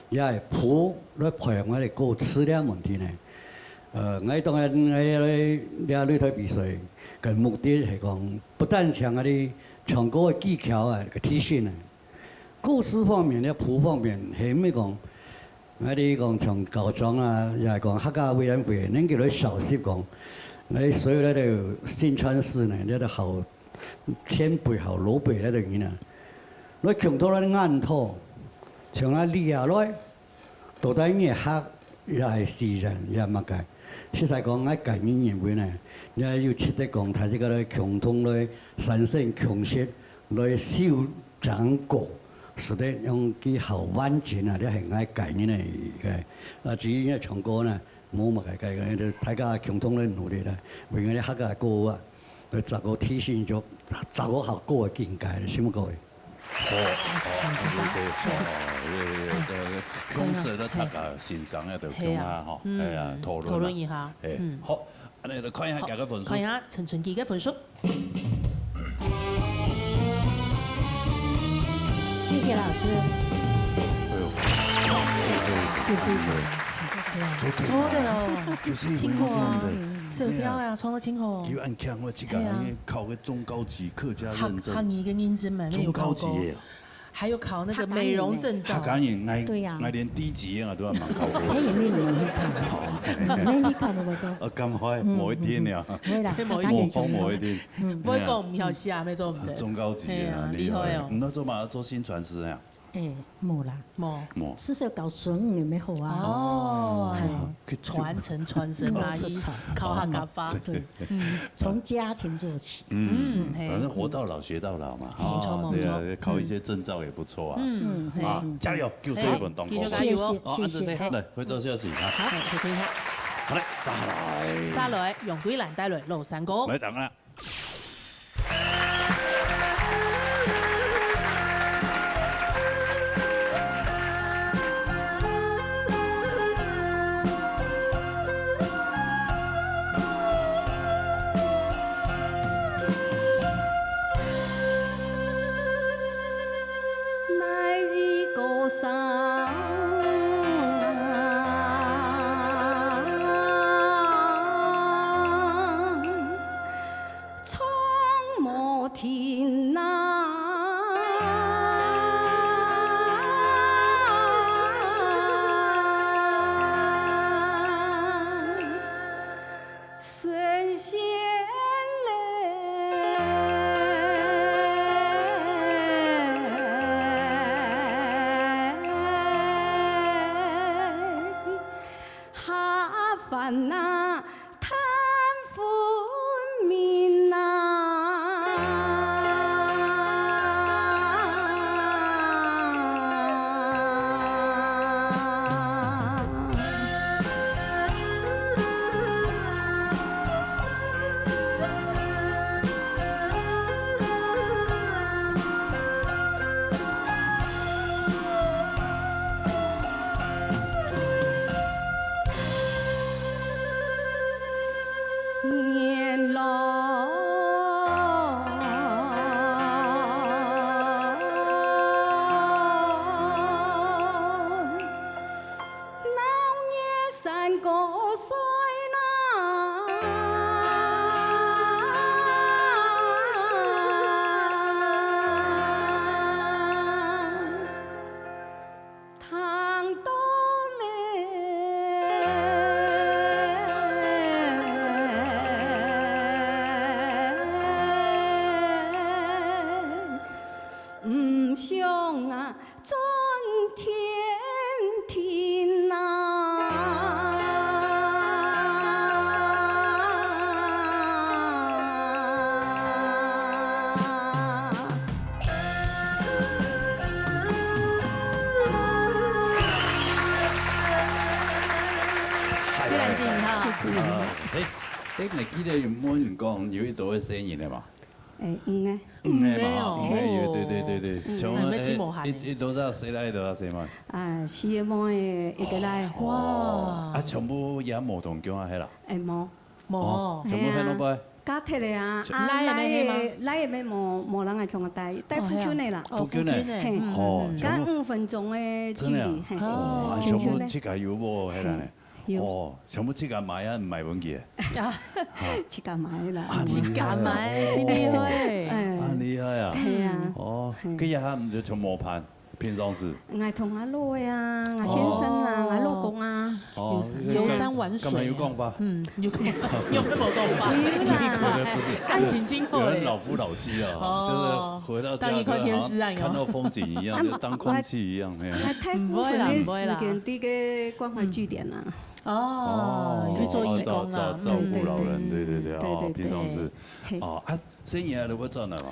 也係譜來培養𠊎兜歌詞个問題呢。呃，𠊎當然𠊎來這擂台比賽个目的係講，不單淨𠊎兜唱歌个技巧啊个提升呢，歌詞方面、這譜方面係毋係講，𠊎兜講像校長啊，也係講客家委員會，能夠來小心講，𠊎兜所有个新傳師呢，這个好 前輩好老輩該兜人啊，來共同來研討，像啊你啊來，到底你係客也係四縣也麼个？實在講，𠊎個人認為呢，也有值得講，大家來共同來產生共識，來修整個，使得用佢好完整啊，這係𠊎個人个一個。啊，至於呢唱歌呢，無麼个，該个大家共同來努力啦，為𠊎兜客家歌啊，對查某提醒著查某較高个境界，承蒙各位。好，好，請，請上，謝謝。哦，這，這，這，共識个大家欣賞个就共下吼，係啊，嗯，哎呀，討論啊。討論一下，哎，嗯。好，恁樣就看一下佢个分數。好，看一下陳春喜个分數。謝謝老師。哎呦，就是，就是一個。做得了。做得了。就是一個，辛苦啊。我講的。 手條啊，創到真好。佢恁強，我自家還考个中高級客家認證。係啊。客，客語个認證嘛，沒有考過。中高級个。還有考那個美容證照。客家人，𠊎，對呀。𠊎連低級个都還吂考過。哎，也沒有人去看。好。沒去看，我都。啊，敢會？嗯。無一定呀。會啦，不會啦，大家講無一定。嗯。不會講，毋曉寫，沒做毋得。中高級个啊，係啊，厲害哦。厲害哦。你那做嘛？做薪傳師呀？ 哎，無啦。無。無。至少教孫女也好啊。哦，哎。傳承，傳承啊，是傳。考下家法。對，嗯，從家庭做起。嗯，嗯，嘿。反正活到老學到老嘛，哈，無錯，無錯。對啊，考一些證照也不錯啊。嗯，啊，嘿。加油，九十一分當高。嘿，繼續加油哦。謝謝，哦，按照這，謝謝。來，回頭休息啊。好，來，聽一下。好嘞，續來。續來，楊桂蘭帶來老山歌。來，等啊。 唱無停啊。神仙嘞，下凡啊， 谈分明啊。非常敬哈。啊，哎，哎，你記得有問人講有幾多个細人个嘛？哎，五个。五个嘛，五个哦。五个有，對，對，對，對。嗯。像，哎，乜真無閒呢。哎，一，一，多少歲啦？一，多少歲嘛？啊，四个妹，一个倈。哇。哦，啊，全部也無同鄉啊，係啦？哎，無。無。哦，全部分老爸。係啊，嫁忒个啊，啊，倈个乜係嘛？倈个乜無，無人來共𠊎帶，帶附近个啦。哦，附近个。附近个，嘿。嗯，哦，嗯，嗯。全部。才五分鐘个距離，真的啊？嘿。哦，啊，全部自家有屋，係啦呢。嘿。 有。哦，全部自家買啊，毋買分佢个。啊。自家買啦。啊，自家買，真厲害。哎。啊，厲害啊。對啊。哦，嘿。佢也毋就全無伴，平常時。𠊎同𠊎老个啊，𠊎先生啊，哦。𠊎老公啊。哦，遊山玩水啊。幹嘛有講吧？嗯，有講，有沒有講吧？有啦。不是，不是。感情真好嘞。有人老夫老妻啊，哦。就是回到家就好像看到風景一樣，當一看電視啊，就當空氣一樣，嘿啊。啊，大部分的時間在該關懷據點啊。嗯。 哦，哦，去做義工啊，哦，照，照，照顧老人，嗯。對，對，對，哦，對，對，對。平常時，嘿。哦，啊，生意啊，你會賺了嗎？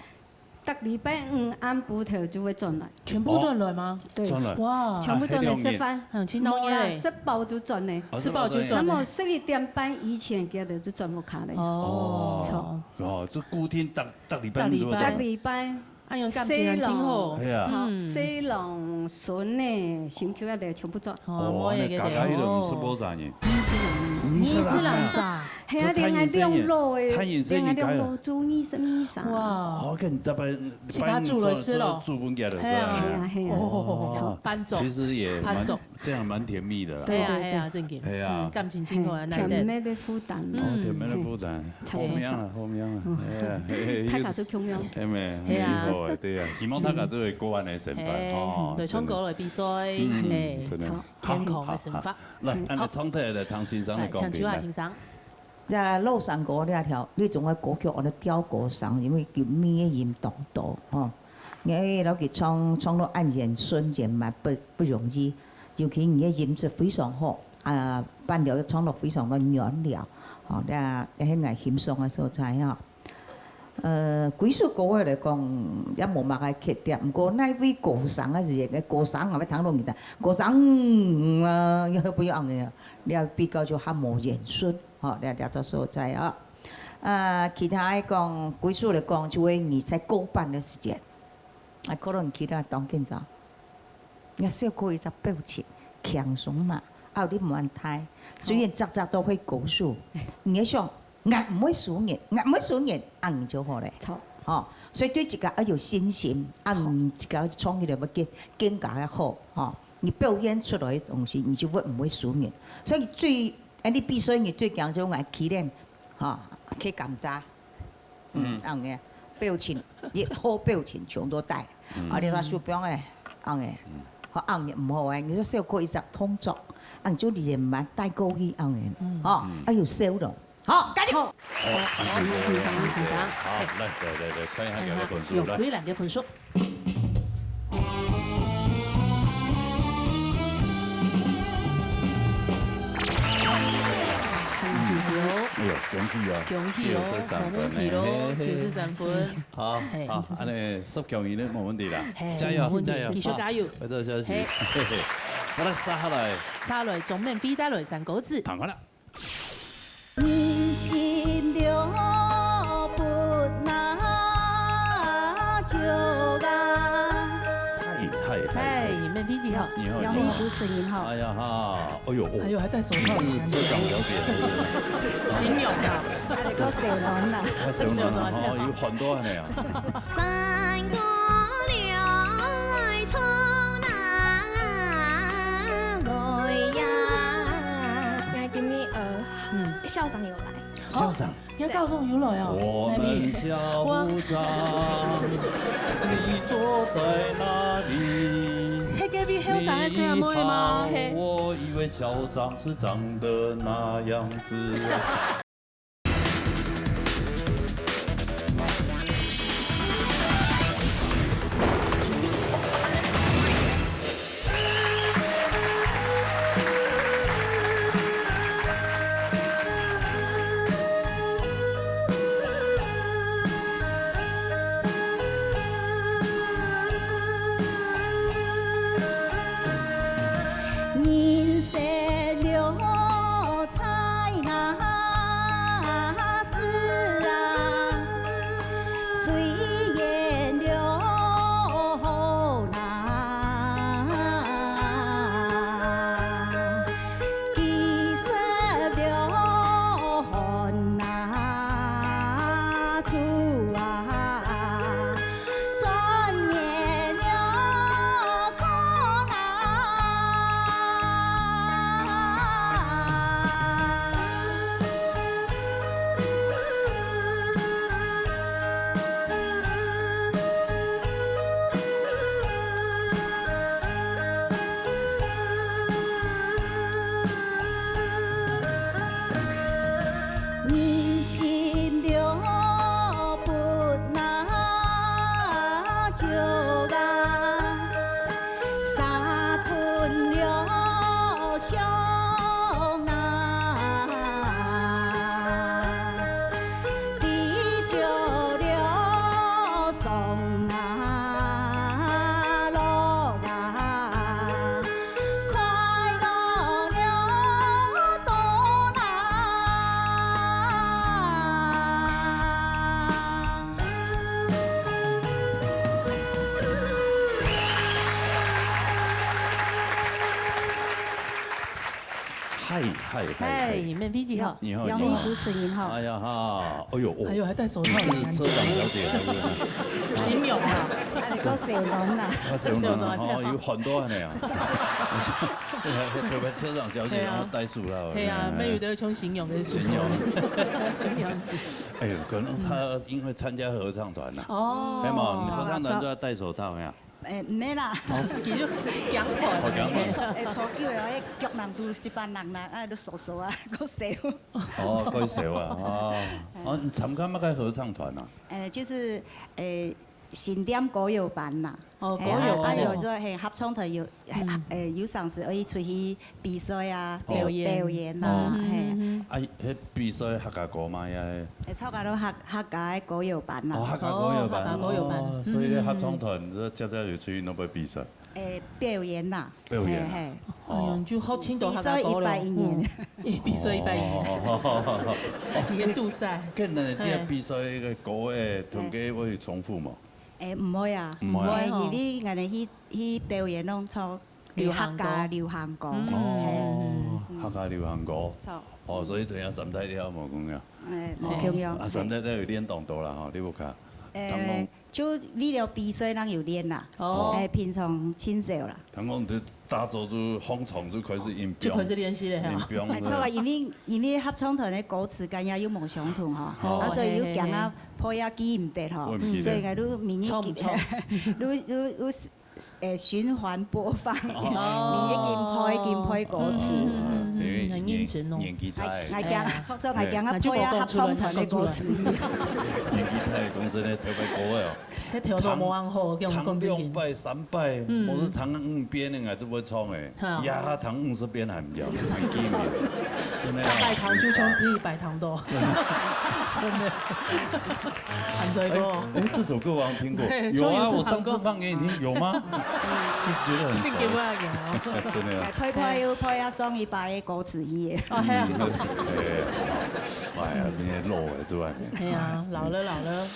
逐禮拜五暗晡頭就會轉來。全部轉來嗎？對，轉來。哇，全部轉來食飯。啊，還有青島耶。無啦，食飽就轉呢。哦，吃飽就轉。食飽就轉。那麼十一點半以前，佢兜就轉屋下了。哦。哦，就固定逐，逐禮拜五就會轉來。逐禮拜。逐禮拜。哎喲，感情很親厚。係啊。嗯。細人孫呢，心臼个全部轉。哦，哦，那家家佢兜毋識無啥人。二十人。二十人。係啊，連𠊎兩老誒，連𠊎兩老就二十二歲。哇。哦，跟大家 自家煮來食咯。煮分佢就係。係啊，係啊，係啊。哦，搬走。其實也蠻，搬走。這樣蠻甜蜜的啦。對啊，對，對，對。係啊，正經。係啊。嗯，感情親厚啊，嘿，難得。甜蜜的負擔。哦，甜蜜的負擔。嗯。好命啊，好命啊。嗯。係啊，係，係，大家都共樣。係咩？係啊。以後啊，對啊，希望大家都會過安的生活，嘿，哦，對，唱歌來比賽，嗯，嘿，真的。好，健康的生活。好，好，好。來，嗯，恁樣唱起來，來，聽先生的講評，來，請秋華先生。來。 這老山歌這條，你總愛歌曲安到調高聲，因為佢尾个音當多，吼。你愛摎佢唱，唱到恁圓順圓滿，不，不容易。尤其你个音質非常好，啊，伴奏又唱到非常个軟了，吼，這，這係𠊎欣賞个所在，吼。呃，歸首歌仔來講，也無麼个缺點，毋過哪位高聲个時節，高聲𠊎會聽到你个，高聲，嗯，啊，也不要恁樣，你愛比較就較無圓順。 吼，這，這隻所在啊。啊，其他个講，歸首來講，就係你在過半个時間，啊，可能其他當緊張，你笑可以一隻表情，輕鬆嘛，啊，你毋安泰，雖然隻隻都會高手，你愛想，𠊎毋會輸人，𠊎毋會輸人，恁樣就好咧。著。吼，所以對自家愛有信心，啊，你自家創意就會更，更加个好，吼。你表現出來个東西，你就會毋會輸人。所以最 哎，你比賽你最驚就愛企等，吼，去檢查。嗯。嗯，恁樣个，表情，一好表情全都帶。嗯。啊，你看手表哎，恁樣个，嗯。好，恁樣个毋好哎，你說笑過一隻動作，恁樣就連慢帶過去恁樣个，嗯。吼，嗯。啊，有笑容。好，加油！好。好，先生，先生。好，來，來，來，來，看一下你个分數，來。有幾難个分數？ 哎喲，恭喜哦！恭喜哦，九十三分，無問題咯，嘿，嘿，嘿。九十三分。好，嘿。好，恁樣十強以內無問題啦。嘿，加油，無問題，加油，繼續加油。好，愛做消息。嘿。嘿，嘿。好了，接下來。接下來，鍾敏慧帶來三個字。趕快啦。 人心了不那足啊。嗨，嗨，嗨，嗨，嗨。敏慧姐好。你好，苗栗主持人好。哎呀哈，哎喲，哦，哎喲，還戴手套。你是浙江小姐。形容啊。還有個小暖啦。啊，小暖啊，小暖啊。哦，有很多呢啊。 三姑娘來唱哪來呀？𠊎今日，呃，嗯。校長有來。校長。哦，你个校長有來哦？我們校長，你坐在哪裡？係該位後生个細阿妹嗎？你好，我以為校長是長得那樣子。 人生了在哪時啊？雖然了好難，其實了很難處啊。 轉眼了空啊。人心了不那足啊，沙吞了傷啊，地久了傷嗨，嗨，嗨，嗨。嗨，孟非姐好。你好，你好。杨丽主持人好。哎呀哈，哎呦，哦。哎呦，还戴手套，你是车长小姐，是不是？形容啊。啊，你个小囡啦。啊，小囡啊，小囡啊。哦，有很多呢啊。特别车长小姐，对啊。然后戴手套。对啊，哎，美女都会用形容跟形容。形容。形容词。哎呦，可能她因为参加合唱团呐。哦。哎嘛，合唱团都要戴手套呀。 誒，毋係啦。哦。佢就講話。哦，講話。誒，坐，誒，坐久了，迄腳囊都濕斑囊啦，啊，都縮縮啊，夠燒。哦，夠燒啊，哦。哦，你參加麼个合唱團啊？誒，就是，誒，新店歌謠班啦。哦，誒，歌謠班哦。啊，啊，有時候，嘿，合唱團有，嗯。誒，有常時會出去 比賽啊，哦。表，表演啊，哦。嘿。嗯，嗯，嗯。啊，迄比賽客家歌嘛，也，會參加到客，客家个歌謠班啦。哦，客家歌謠班。哦，客家歌謠班。哦，所以咧，嗯，嗯，嗯。合唱團，這接下來有出去那邊比賽？誒，表演啦。表演啊。嘿，嘿。哦。哎喲，你就好清楚客家歌咯。比賽一擺一年。嗯。誒，比賽一擺一年。哦。你个比賽。跟人家比賽个歌誒，同个會重複無？誒，毋會啊。毋會。毋會吼。誒，因為𠊎等去，去表演攏唱 流行歌。客家流行歌。嗯。哦，嘿。客家流行歌。著。哦，所以同阿三太跳無共樣。誒，無共樣。啊，三太跳有練當多啦吼，你有看？誒，聽講就為了比賽，人有練啦。哦。誒，平常盡少啦。聽講這打早就放床就開始硬就開始練習了哈。硬拼。誒，著啊，因為，因為合唱團个歌詞跟人家又無相同吼，哦。啊，所以又驚啊，嘿，嘿，嘿。配啊記毋得吼，會毋記得。所以𠊎都明日記，唱毋唱？都，都，都 誒，循環播放，哦。你已經配，已經配歌詞。嗯，嗯，嗯，嗯，因為很認真哦。年，年紀大。哎，哎，哎呀。講，唱唱，哎，講啊，哎，配啊，合唱團个歌詞。年紀大，講真个，特別高个哦。迄條路無恁好，叫我講真个。彈兩擺、三擺，嗯。無是彈五遍个，還是會唱誒。哈。呀，彈五十遍還毋要，還記得。真的啊。大概彈就像第一百彈多。真的。真的。 彈出來過。哎，哎，這首歌我好像聽過。對，有啊，秋雨是彈過。我上次放給你聽，有嗎？就覺得很熟。這個給我來講哦。真的啊。配配又配啊，上一擺个歌詞一樣。哦，係啊。嗯，對啊。哎呀，那些老了之外。哎呀，老了，老了。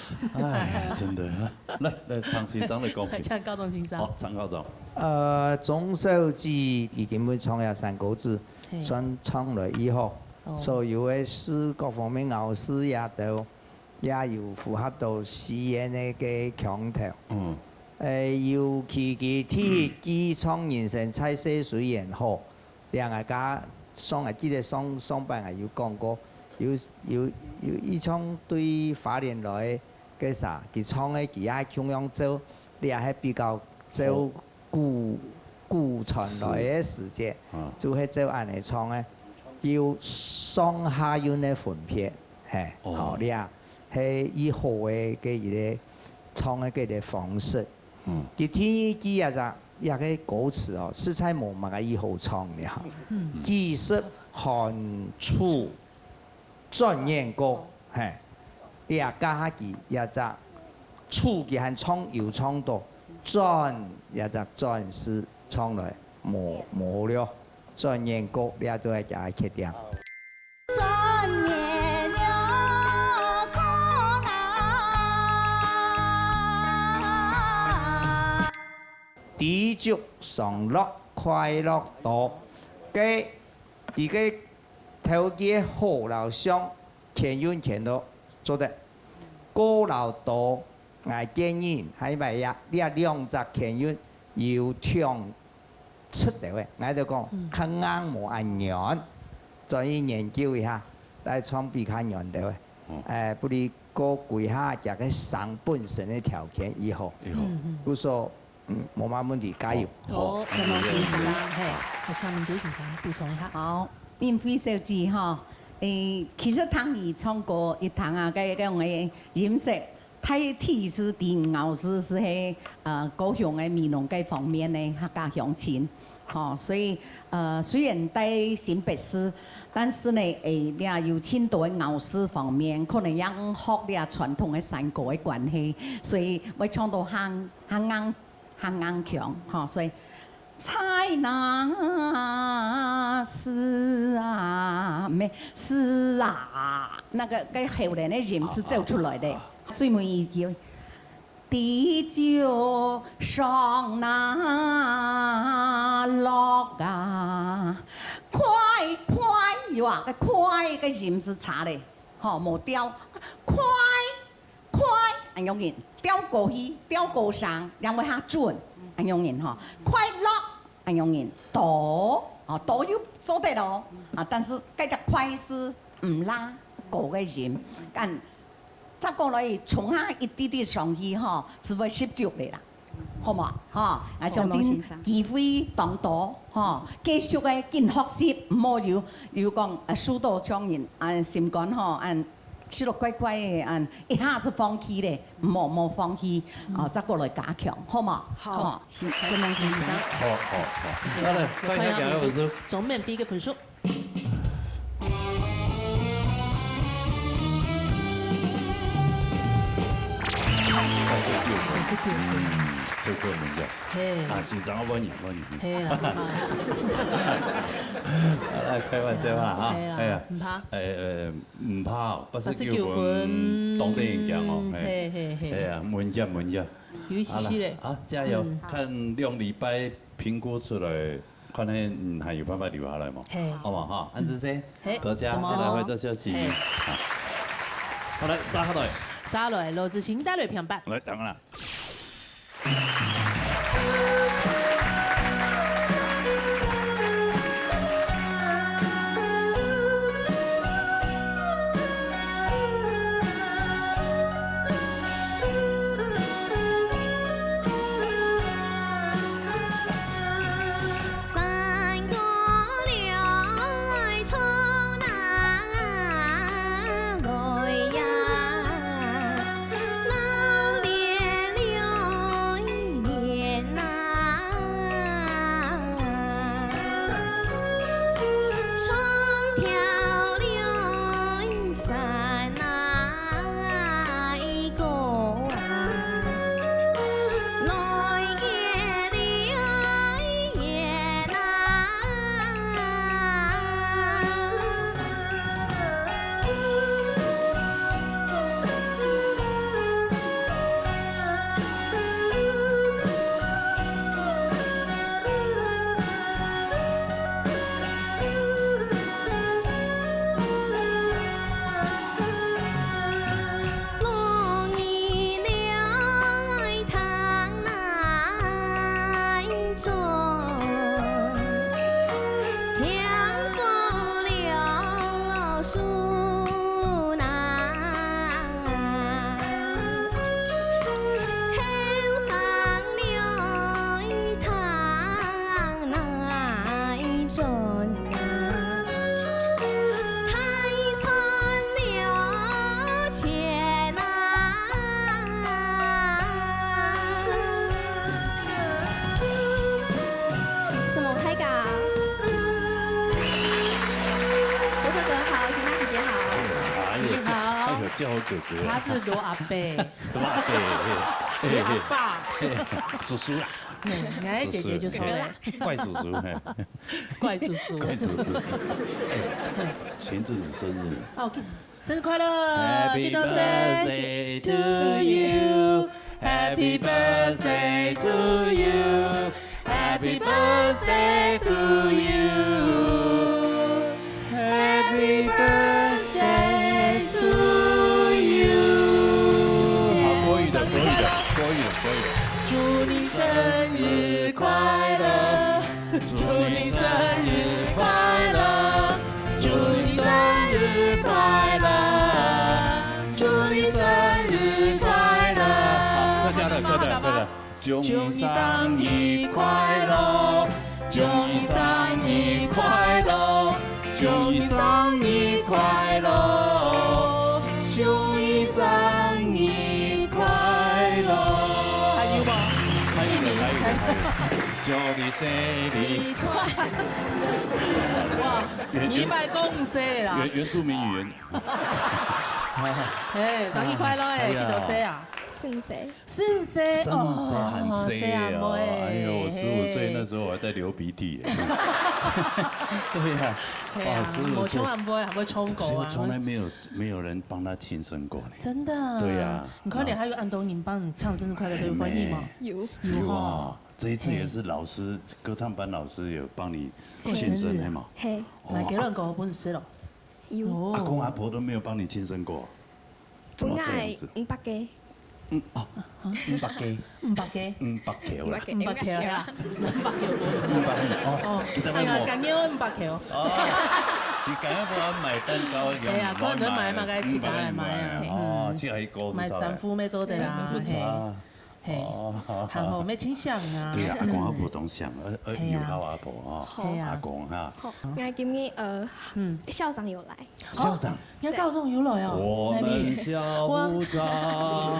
哎，真的。來，來，唐先生來講。像高中先生。好，張校長。呃，鍾肇志佢根本唱了山歌子，嘿。算唱了以後，哦。所有个詩各方面咬字也都 也有符合到四縣个个腔調。嗯。誒，尤其佢第一句唱人生在世雖然好，這𠊎家上，𠊎記得上，上擺𠊎有講過，有，有，有一種對花蓮來个啥，佢唱个佢也共樣照，這係比較照 古，古傳來个時節，是。啊。就係照恁樣唱个，有上下韻个分別，嘿，哦。好，這係以後个个一個唱个个个方式。嗯。佢第二句啊，這，這個歌詞哦，實在無麼个好唱个哈。嗯。既食寒暑 轉雁過，嘿，這下佢這隻，暑佢還唱有唱到，轉這隻轉字唱來無，無了，轉雁過，這都係佢个缺點。轉雁了過啦。知足常樂，快樂多。該 佢个頭个好摎相，牽韻牽到做得。過摎多，𠊎建議，還係這，這兩隻牽韻有暢出來个，𠊎就講，嗯。較硬無恁軟，轉去研究一下，來唱比較軟个。哦。誒，不如過歸下佢个聲本身个條件以後。以後。嗯，嗯。故所 嗯，無麼問題，加油。好，好。沈龍先生，嘿，好，請明珠先生補充一下。好，孟非小姐吼，誒，其實聽你唱歌一聽啊，該，該種个音色，大體是在咬字係，呃，高雄个美濃該方面个客家鄉親。吼，所以，呃，雖然在新北市，但是呢，誒，這有盡多个咬字方面，可能也學這傳統个山歌个關係，所以會唱到較，較硬 較硬腔，吼，所以在那時啊，毋係，時啊，那個，該後來个音是走出來个。啊，啊，啊。最尾一句，知足常樂啊，快快快个音係差咧，吼，無調，快，快，恁樣音，調高去，調高聲，然後較準，恁樣音吼，快樂，恁樣音，多，哦，多又做得哦，啊，但是該隻快係毋罅高个音，但再過來衝下一滴滴上去吼，係會失足个啦。 好無？吼，啊，相信機會當多，吼，繼續个緊學習，毋好有，有講，呃，輸到像人，啊，心肝吼，啊，失落怪怪个，啊，一下子放棄咧，毋好，毋好放棄，啊，再過來加強，好無？好，是，承蒙先生。好，好，好，好嘞，看一下今日个分數。總滿分个分數。 八十九分。八十九分。嗯，十九分个。嘿。啊，先生，我問你，問你。嘿啊。好啦，開玩笑啦，哈。嘿啊，哎呀，毋怕。哎，呃，毋怕哦，八十九分，八十九分，當得人驚哦，嗯，嘿。嘿，嘿，嘿。哎呀，穩一下，穩一下。有一息息咧。好啦，啊，加油，嗯。看兩禮拜評估出來，看看，嗯，還有辦法留下來無？嘿。好無哈？恁仔細，嘿，多謝，什麼？再來會做休息。嘿。好。好，來，續下來。續下來，羅志清帶來評判。來，等下啦。什麼？太高。羅哥哥好，金娜姐姐好。哎呦，你好。哎呦，叫我哥哥啊。他是羅阿伯。羅阿伯，嘿，嘿，羅阿伯。嘿，叔叔啦。嘿，你的姐姐就出來了。叔叔，嘿，怪叔叔，嘿。怪叔叔。怪叔叔。哎，前陣子生日。哦，OK。 生日快樂！ 好，國語的，國語的，國語的，國語的。祝你生日快樂，祝你生日快樂，祝你生日快樂，祝你生日快樂。好，客家的，客家的，客家的。祝你生日快樂，祝你生日快樂，祝你生日快樂，祝你生日快樂。還有無？還有一個，還有一個，還有一個。 祝你生日快樂。哇，原，原，你一擺講毋使啦。原，原住民語言。哎，生日快樂哎，哎呀。幾多歲啊？十五歲。十五歲？十五歲還細哦。哦，細啊，妹。哎呦，我十五歲那時候我還在流鼻涕耶。對呀，哎呀，哇，十五歲。我千萬不會，還會衝狗啊。可是從來沒有，沒有人幫他慶生過呢。真的。對呀。你看你還有恁多人幫你唱生日快樂，都有歡喜嗎？哎，妹。有。有啊。有哦。 這一次也是老師，歌唱班老師有幫你慶生，嘿。係嘛？嘿。哦。來，給咱個分數咯。有。哦阿公阿婆都没有帮你庆生过，怎么这样子？本来五百个，嗯，哦，五百个，五百个，五百个啦，五百个啦，五百个。五百个哦，你在哎呀，问我。感觉五百个哦。哦，你感觉不要买蛋糕，对啊，可能买买个其他来买啊哦，这还高买三副没做得啦，不差。嘿，然后没清香啊，对啊，阿公阿婆同享，呃呃，嘿啊有好阿婆啊，嘿啊阿公哈，好，那今天呃，嗯校长有来，校长，你看高中有来哦，我们校长，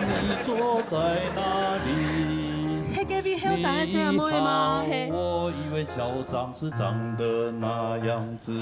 你坐在哪里？迄个比后生个細阿妹吗？嘿我以为校长是长得那样子。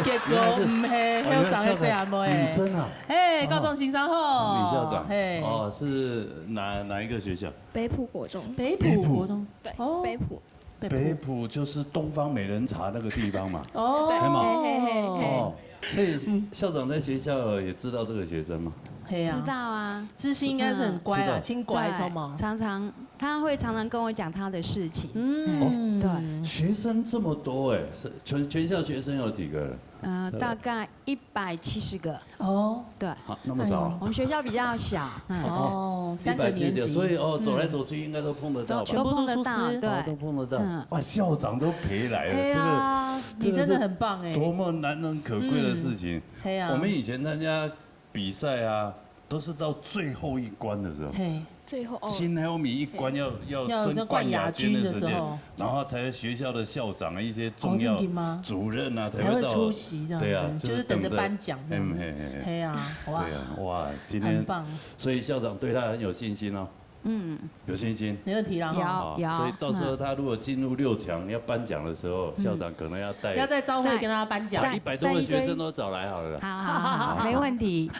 结果毋係，後生个細阿妹。女生啊，嘿，高中先生好，女校长，嘿，哦，是哪哪一个学校？北埔国中，北埔国中，对，哦北埔，北北埔就是东方美人茶那个地方嘛。哦，还蛮嘿嘿嘿嘿哦，所以校长在学校也知道这个学生吗？嘿啊，知道啊，知心应该是很乖啦，知道清乖，对超毛。常常他会常常跟我讲他的事情。嗯，对，学生这么多哎，是全全校学生有几个人？呃，大概一百七十个。哦，对，啊，那么少啊。我们学校比较小，嗯，哦，三个一百七十九，年级，所以哦，走来走去应该都碰得到吧？全部都都碰得到，书师对，哦，都碰得到。嗯哇，校长都陪来了，哎这个呀，你真的很棒哎，多么难能可贵的事情。嘿啊，我们以前参加比赛啊，都是到最后一关的时候，嘿，最后哦，最后面一关要要要争冠亚军的时间要冠亚军的时候，然后才有学校的校长、一些重哦要真的吗主任啊，才会到出席这样子对啊，就是等着颁奖这样子嗯，嘿嘿嘿。嘿啊，哇对，啊，哇，今天很棒，所以校长对他很有信心哦，嗯，有信心。没问题啦哈。好，有所以到时候他如果进入六强要颁奖的时候，校长可能要带要再招会跟他颁奖，把一百多个学生都找来好了啦。好好好，没问题。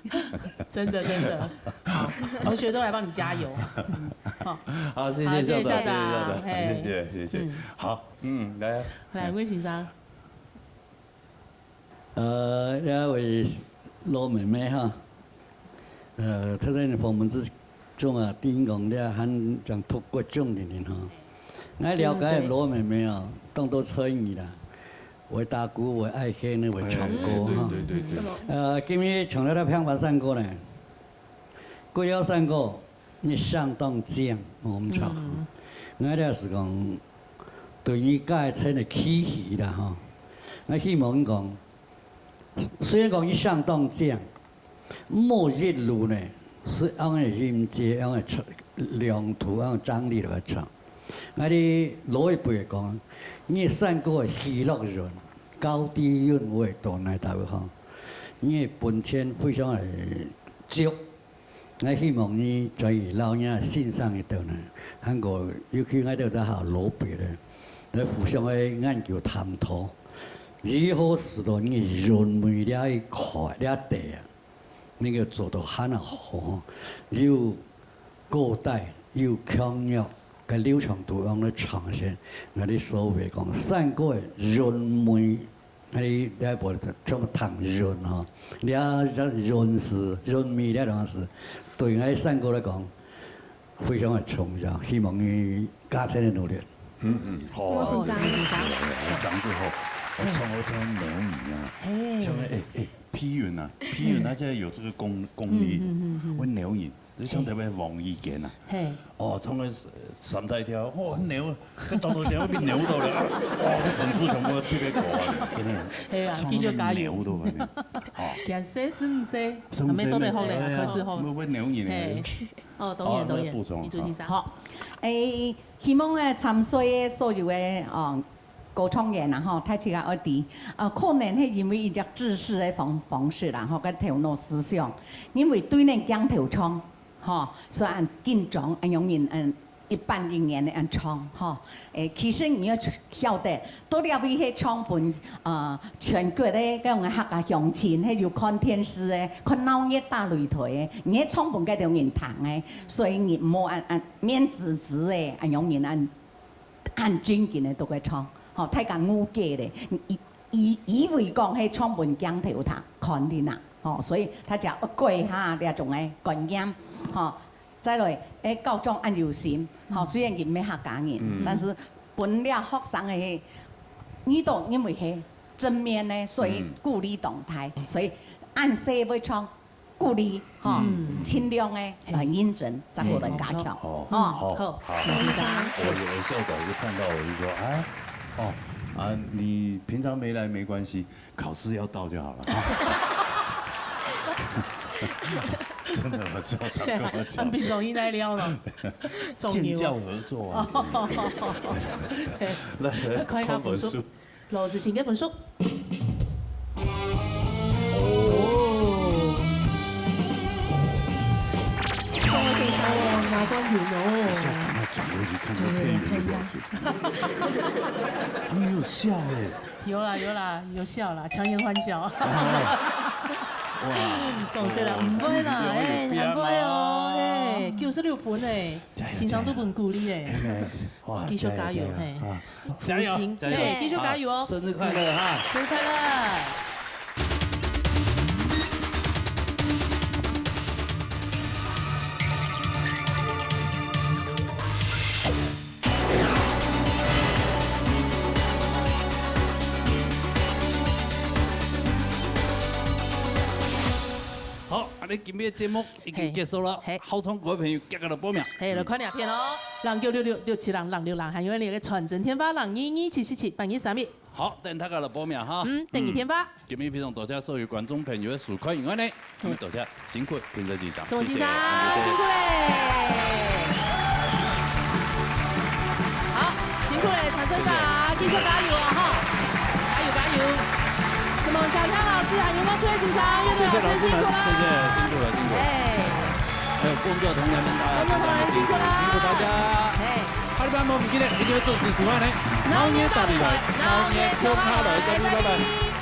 真的真的，好，同学都来帮你加油。嗯好，好，谢好谢校长，谢谢校长谢谢校长，嘿谢谢谢谢嗯。好，嗯，来，来，魏先生，呃，这位老妹妹哈，呃，特在你访问之中啊，听讲了还讲脱骨种的人哈。我了解老妹妹哦，当多吹你啦，会打鼓，会爱听呢，会唱歌哈。对对对对什么？呃，今日唱了个平凡山歌呢，歌谣山歌，你相当赞，我们唱。我也是讲，对于该称的气息啦哈，我希望讲，虽然讲你相当赞，某一路呢，是按个音节，按个唱，量度，按个张力来唱。啊，你老一辈讲，你山歌个喜乐人，高低韵味都来到哈，你个本钱非常个足。我希望你在于老人先生个头呢，还过尤其我兜在下老辈呢，来互相个研究探讨，如何使到你个韵味了一块了地啊。 能够做到很好，又高低又強弱个流暢度，让你呈现。𠊎兜所謂講山歌个韻味，𠊎兜這部像談韻吼，這這韻字、韻味這兩字，對𠊎山歌來講非常个重要。希望你加倍个努力。嗯嗯，什么先生？哎，嗓子好，我唱我唱扭你啊，哎，像哎哎，皮云啊，皮云他现在有这个功功力，会扭你，就像特别王一坚啊，嘿，哦，唱个三大调，哇，扭，跟当头前会被扭到了啊，哇，那本书全部特别高啊，真的，嘿啊唱继续加油扭都会，哦，讲谁是不是？是不是没做得好嘞，哎可是好。会会扭你呢嘿，，哦，导演导演，好那补充你注意一下。好好，诶，希望个参赛个所有个哦，歌唱员啊吼，大家个爱弟，啊，可能系因为一只知识个方方式啦吼，个头脑思想，因为对呢鏡頭唱吼，所以恁緊張，恁容易嗯一板一眼个恁唱吼。诶，其实你要晓得，到了位个唱本呃全国个搿种客家乡亲，系有看电视个，看闹热打擂台个，你个唱本个都有人听个，所以你莫恁恁面子子个，恁容易恁。 恁正經个都个唱，吼，大家誤解咧，以以以為講係唱分鏡頭聽看的啦，吼，所以大家愛改下這種个觀念，吼。再來，誒，校長恁有心，吼，雖然佢毋係客家人，但是分了學生个，你都認為係正面呢，所以鼓勵動態，所以恁細會唱鼓勵，吼，盡量呢來認真，再過來加強，哦，吼。好，好好，先生我有的校长就看到我就说，哎，哦，啊，你平常没来没关系，考试要到就好了。真的，我校长跟我讲，比中意在料了，中建教牛。合作啊。来，看一下分数。罗子晴个分数。哦，中了先生哦，拿冠军一下哦。赶快转过去看这配音的表情，他没有笑哎。有啦有啦有笑啦，强颜欢笑。哇，讲真啦，毋会啦，哎，难怪哦，哎，九十六分哎，先生都分鼓励哎，哇，继续加油加油嘿，啊！加油福星加油！嘿，继续加油哦。生日快乐哈！生日快乐！好，啊，你今日節目已經結束了，嘿嘿好唱歌个朋友，遽遽來報名。嘿，來看兩片哦，零九六六六七零零六零，還有你个傳真電話零二二七七七八二三一。好，等大家來報名哈。嗯，等你電話。今日非常多謝所有觀眾朋友个收看，因為呢，我們多謝辛苦評審先生，沈先生，謝謝辛苦嘞！好，辛苦嘞，陳隊長，繼續加油哦哈！加油加油！沈夢小跳老師，還有莫春先生，樂隊老師辛苦了，謝謝老師們，謝謝，辛苦了，辛苦了。哎，還有工作同仁們，大家工作同仁辛苦了，辛苦大家。哎，下禮拜無毋記得，一定要準時收看呢。鬧熱大禮拜，鬧熱共下來，再見，拜拜。